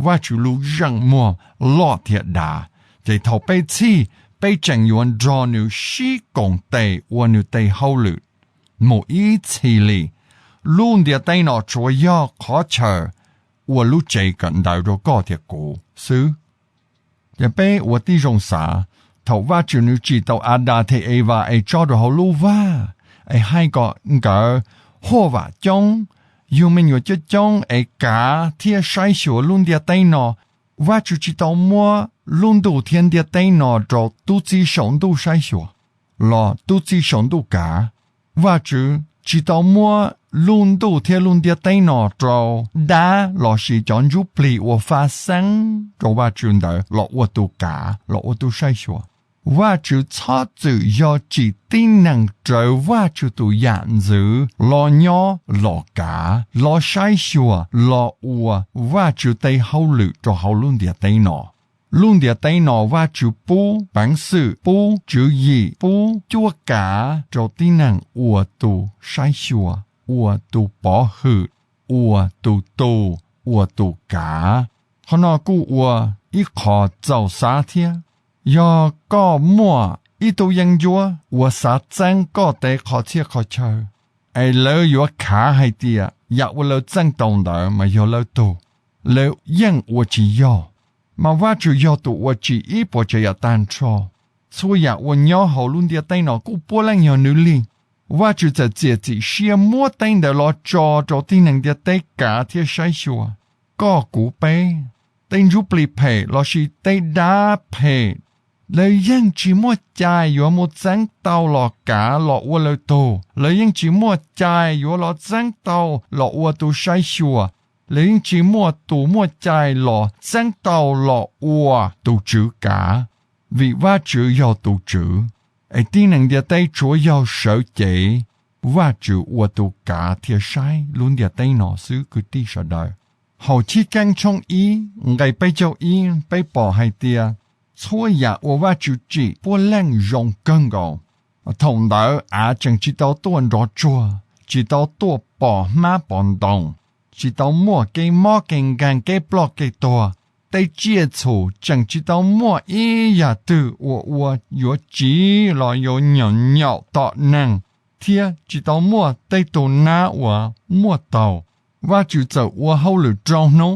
Vajtswv lub zeem muag loj thiab dav. Ces thaum peb txhij, peb tseem yuav nrog nws sib koom tes ua nws tej hauj lwm mus ib txhis li. Lub ntiaj teb no tsuas yog qhov chaw ua lub tsev kawm ntawv rau koj thiab kuv xwb. Ces peb ua tib zoo xav, thaum Vajtswv nws tsim tau Adas thiab Evas es tso rau hauv lub vaj, es hais kom nkawd huaj vam coob, yug me nyuam coob coob es kav thiab saib xyuas lub ntiaj teb no, Vajtswv tsis tau muab lub ntuj thiab ntiaj teb no rau tub txib saum ntuj saib xyuas los tub txib saum ntuj kav. Vajtswv tsis tau muab lub ntuj thiab lub ntiaj teb no rau dab lossis cov ntsuj plig uas faj xeeb rau Vajtswv ntawd los ua tus kav, los ua tus saib xyuas. Vajtswv txhob txwm yog tsim tib neeg raws Vajtswv tus yam ntxwv los nyob, los kav, los saib xyuas, los ua Vajtswv tej hauj lwm rau hauv lub ntiaj teb no. Lub ntiaj teb no Vajtswv pub peev xwm, pub tswv yim, pub cuab kav rau tib neeg ua tus saib xyuas, ua tus pov hwm, ua tus tus, ua tus kav. Qhov no kuj ua ib qho txaus xav thiab. Yog koj muaj ib tug yeeb ncuab uas xav txeeb koj tej qhov txhia qhov chaw, es lawv yuav khav hais tias yam uas lawv txeeb tau ntawd mas yog lawv tug, lawv yeej ua tsis yog. Mas Vajtswv yog tus uas tsim ib puas tsav yam tag nrho. Txhua yam uas nyob hauv lub ntiaj teb no kuj puav leej yog nws li. Vajtswv txawm txiav txim siab muab tej ntawd los tso rau tib neeg ntiaj teb kav thiab saib xyuas. Koj kuv peb, tej ntsuj plig phem lossis tej dab phem, lawv yeej tsis muaj cai yuav mus txeeb tau los kav los ua lawv tug. Lawv yeej tsis muaj cai yuav los txeeb tau los ua tus saib xyuas. Lawv yeej tsis muaj tus muaj cai los txeeb tau los ua tus tswv kav, vim Vajtswv yog tus tswv, es tib neeg ntiaj teb tsuav yog sawv cev Vajtswv ua tus kav thiab saib lub ntiaj teb no xwb kwv tij sawv daws. Hauv Chivkeeb tshooj ib nqe peb caug ib peb pom hais tias txhua yam uas Vajtswv tsim puav leej zoo kawg nkaus. Thaum ntawd av tseem tsis tau tuaj nrov tsuag, tsis tau tuaj pom hmab pom ntoo, tsis tau muaj kev mob kev nkeeg kev ploj kev tuag. Tej tsiaj txhu tseem tsis tau muaj ib yam twg uas ua yuav tsiv los yuav nyaum nyaum tom neeg, thiab tsis tau muaj tej tus nab uas muaj taus. Vajtswv txawm ua hauj lwm rau hnub,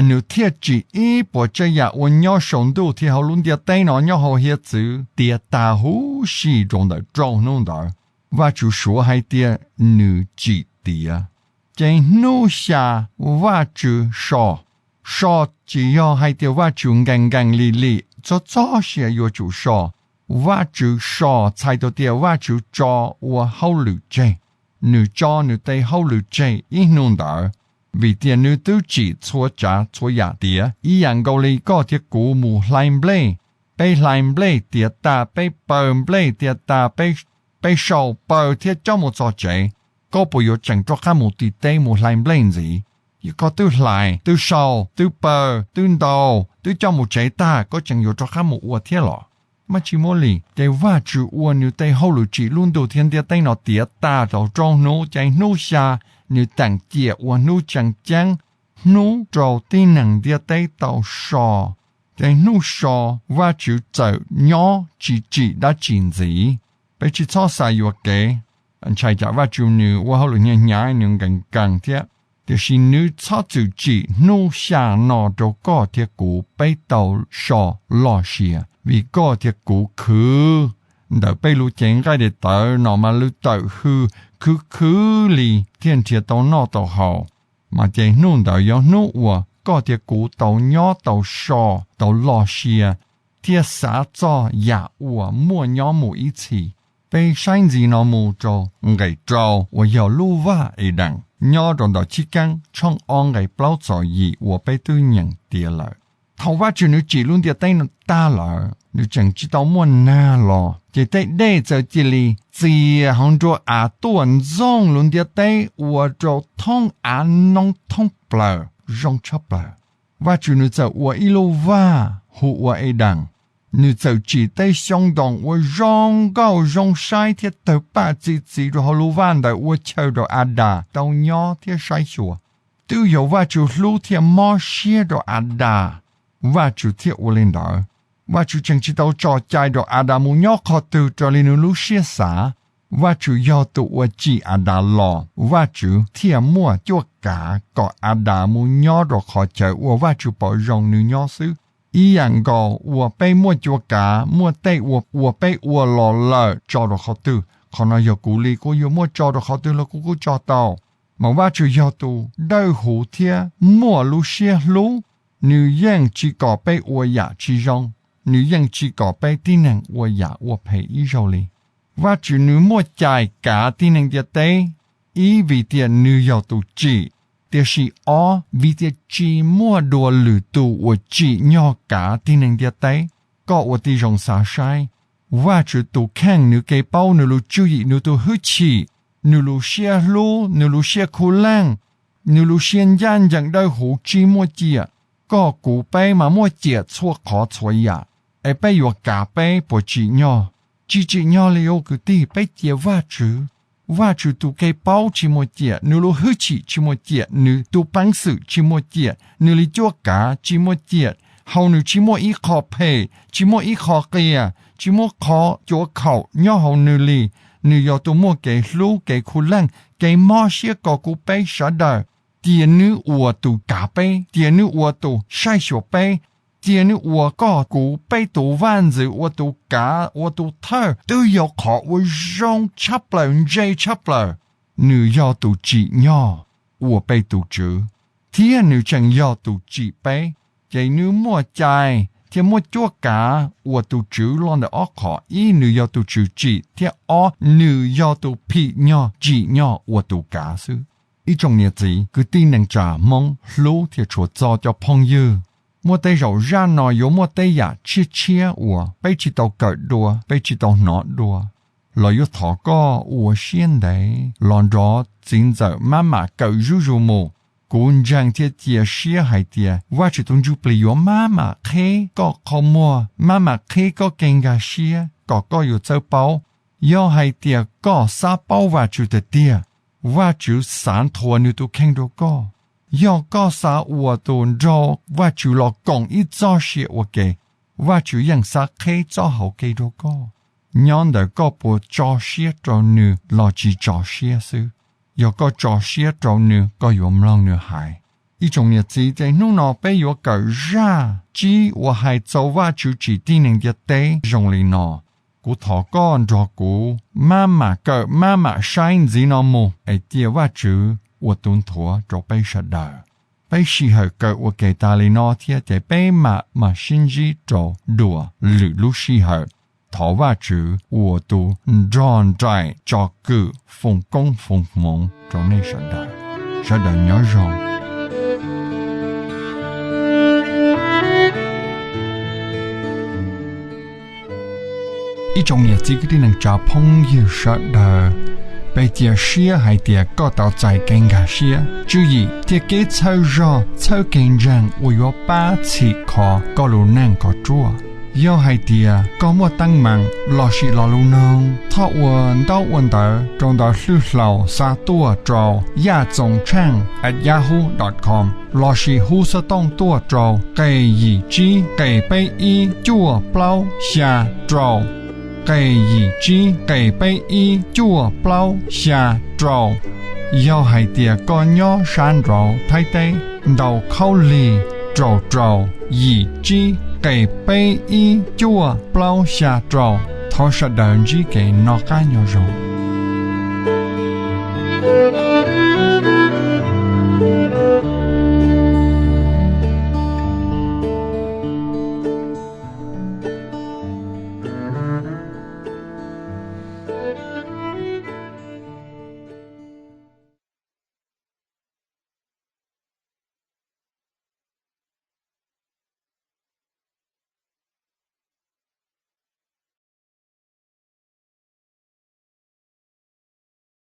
nws thiaj tsim ib puas tsav yam uas nyob saum ntuj thiab hauv lub ntiaj teb no nyob hauv hiav txwv tiav tas huv si rau ntawm rau hnub ntawd. Vajtswv suav hais tias nws tsim tiav. Ces hnub xya Vajtswv so. So tsis yog hais tias Vajtswv nkees nkees lim lim txog txog sia yuav tsum so. Vajtswv so txhais tau tias Vajtswv tso ua hauj lwm tseg. Nws tso nws tej hauj lwm tseg ib hnub ntawd, vim tias nws twb tsim txhua tsav txhua yam tiav ib yam nkaus li koj thiab kuv mus hlais nplej. Peb hlais nplej tiav tas, peb paws nplej tiav tas, peb sau paws thiab coj mus txog tsev. Koj puas yuav tseem rov qab mus tim teb mus hlais nplej ntxiv? Yog koj twb hlais, twb sau, twb paws, twb ntaus, twb coj mus tsev tag, koj tseem yuav rov qab mus ua thiab los? Mas tsis muaj li. Ces Vajtswv ua nws tej hauj lwm tsim lub ntuj thiab ntiaj teb no tiav tas tau rau hnub, ces hnub xya nws teem ciam ua hnub tseem ceeb, hnub rau tib neeg ntiaj teb tau so. Ces hnub so Vajtswv txawm nyob tsis tsim dab tsi ntxiv. Peb tsis txhob xav yuam kev, ntshai tsam Vajtswv nws ua hauj lwm hnyav hnyav nws nkees nkees thiab. Tiam sis nws txhob txwm tsim hnub xya no rau koj thiab kuv peb tau so loj sia, vim koj thiab kuv khwv ntawm peb lub cev nqaij daim tawv no mas lwm tawm hws khwv khwv li thiaj nrhiav tau noj tau haus. Mas ces hnub ntawd yog hnub uas koj thiab kuv tau nyob tau so tau loj sia thiab xav txog yam uas muaj nyob mus ib txhis. Peb saib ntxiv no mus rau nqe rau uas yog lub vaj Edees nyob rau ntawm Chivkeeb tshooj ob nqe plaub txog yim uas peb twb nyeem tiav lawm. Thaum Vajtswv nws tsim lub ntiaj teb no tag lawm, nws tseem tsis tau muaj nag los, ces tej dej txawm cia li txias hauv nruab av tuaj ntxoog lub ntiaj teb ua rau thoob av noob thoob plaws zoo tshaj plaws. Vajtswv nws txawm ua ib lub vaj hu ua Edees. Nws txawm tsim tej xyoob ntoo uas zoo nkauj zoo saib thiab tawg paj txi txiv rau hauv lub vaj ntawd ua chaw rau Adas tau nyob thiab saib xyuas. Twb yog Vajtswv hlub thiaj mob siab rau Adas, Vajtswv thiaj ua li ntawd. Vajtswv tseem tsis tau tso cai rau Adas mus nyob qhov twg raws li nws lub siab xav. Vajtswv yog tus uas tsim Adas los, Vajtswv thiaj muaj cuab kav kom Adas mus nyob rau qhov chaw uas Vajtswv pom zoo nws nyob xwb. Ib yam nkaus uas peb muaj cuab kav muaj tej uas peb ua los lawm tso rau qhov twg, qhov no yog kuv li kuj yuav muaj tso rau qhov twg los kuv kuj tso tau. Mas Vajtswv yog tus dawb huv thiab muaj lub siab hlub, nws yeej tsis kom peb ua yam tsis zoo, nws yeej tsis kom peb tib neeg ua yam ua phem ib zaug li. Vajtswv nws muaj cai kav tib neeg ntiaj teb, ib vim tias nws yog tus tsim, tiam sis ob vim tias tsis muaj dua lwm tus uas tsim nyog kav tib neeg ntiaj teb. Koj ua tib zoo xav saib, Vajtswv tus kheej, nws kev paub, nws lus tswv yim, nws tus hwj chim, nws lus siab hlub, nws lus siab khuv leej, nws lus siab ncaj ncees dawb huv tsis muaj ciam. Koj kuv peb mas muaj ciam txhua qhov txhua yam, es peb yuav kav peb puas tsim nyog? Tsis tsim nyog li ua kwv tij, peb cia Vajtswv Vajtswv tus kev paub tsis muaj ciam, nws lub hwj chim tsis muaj ciam, nws tus peev xwm tsis muaj ciam, nws li cuab kav tsis muaj ciam, hauv nws tsis muaj ib qho phem, tsis muaj ib qho qias, tsis muaj qhov cuav khaum nyob hauv nws li. Nws yog tus muaj kev hlub, kev khuv leej, kev mob siab kom kuv peb sawv daws. Cia nws ua tus kav peb, cia nws ua tus saib xyuas peb, cia nws ua koj kuv peb tus vaj ntxwv, ua tus kav, ua tus thawj. Twb yog qhov uas zoo tshaj plaws, ntse tshaj plaws. Nws yog tus tsim nyog ua peb tus Tswv, thiab nws tseem yog tus tsim peb. Ces nws muaj cai thiab muaj cuab kav ua tus Tswv los ntawm ob qho: ib, nws yog tus Tswv tsim, thiab ob, nws yog tus phim nyog tsim nyog ua tus kav xwb. Ib tsoom niam txiv kwv tij neej tsa Hmoob hlub thiab tshua txog cov phooj ywg, muaj tej zaum zaj no yuav muaj tej yam tshiab tshiab uas peb tsis tau kawm dua, peb tsis tau hnov dua, los yuav thov koj ua siab ntev los nrog txiv ntxawm maj mam kawm zuj zus mus. Kuv ntseeg thiab cia siab hais tias Vajtswv tus Ntsuj Plig yuav maj mam qheb koj qhov muag, maj mam qheb koj kev nkag siab kom koj yuav txawj paub. Yog hais tias koj xav paub Vajtswv tiag tiag, Vajtswv xav nthuav nws tus kheej rau koj. Yog koj xav ua tus nrog Vajtswv los koom ib txoj sia ua ke, Vajtswv yeej xav qheb txoj hau kev rau koj, nyob ntawm koj puas tso siab rau nws los tsis tso siab xwb. Yog koj tso siab rau nws, koj yuav mloog nws hais. Ib tsoom niam txiv, ces hnub no peb yuav kawm zaj tsib uas hais txog Vajtswv tsim tib neeg ntiaj teb zoo li no. Kuv thov koj nrog kuv maj mam kawm, maj mam saib ntxiv no mus es cia Vajtswv ua tus nthuav rau peb sawv daws. Peb sij hawm kawm ua ke tas li no thiab ces peb mam mam sib ntsib rau dua lwm lub sij hawm. Thov Vajtswv ua tus nrog nraim tsom kwm foom koob foom hmoov rau nej sawv daws. Sawv daws nyob zoo. Ib tsoom niam txiv kwv tij neej tsa phooj ywg sawv daws, peb cia siab hais tias koj tau txais kev nkag siab, tswv yim thiab kev txhawb zog, txhawb kev ntseeg uas yuav pab txhim kho koj lub neej kom ruaj. Yog hais tias koj muaj teeb meem lossis lo lus noog, thov ua ntaub ua ntawv rau ntawv hlwb hlau xa tuaj rau yaj txoos tsheej at yahoo dot com lossis hu xov tooj tuaj rau qe yim tsib qe peb ib cuaj plaub xya rau, qe yim tsib qe peb ib cuaj plaub xya rau. Yog hais tias koj nyob sab nraud Thaib teb, ntaus khaub lig rau rau yim tsib qe peb ib cuaj plaub xya rau. Thov sawv daws ntsib kev noj qab nyob zoo.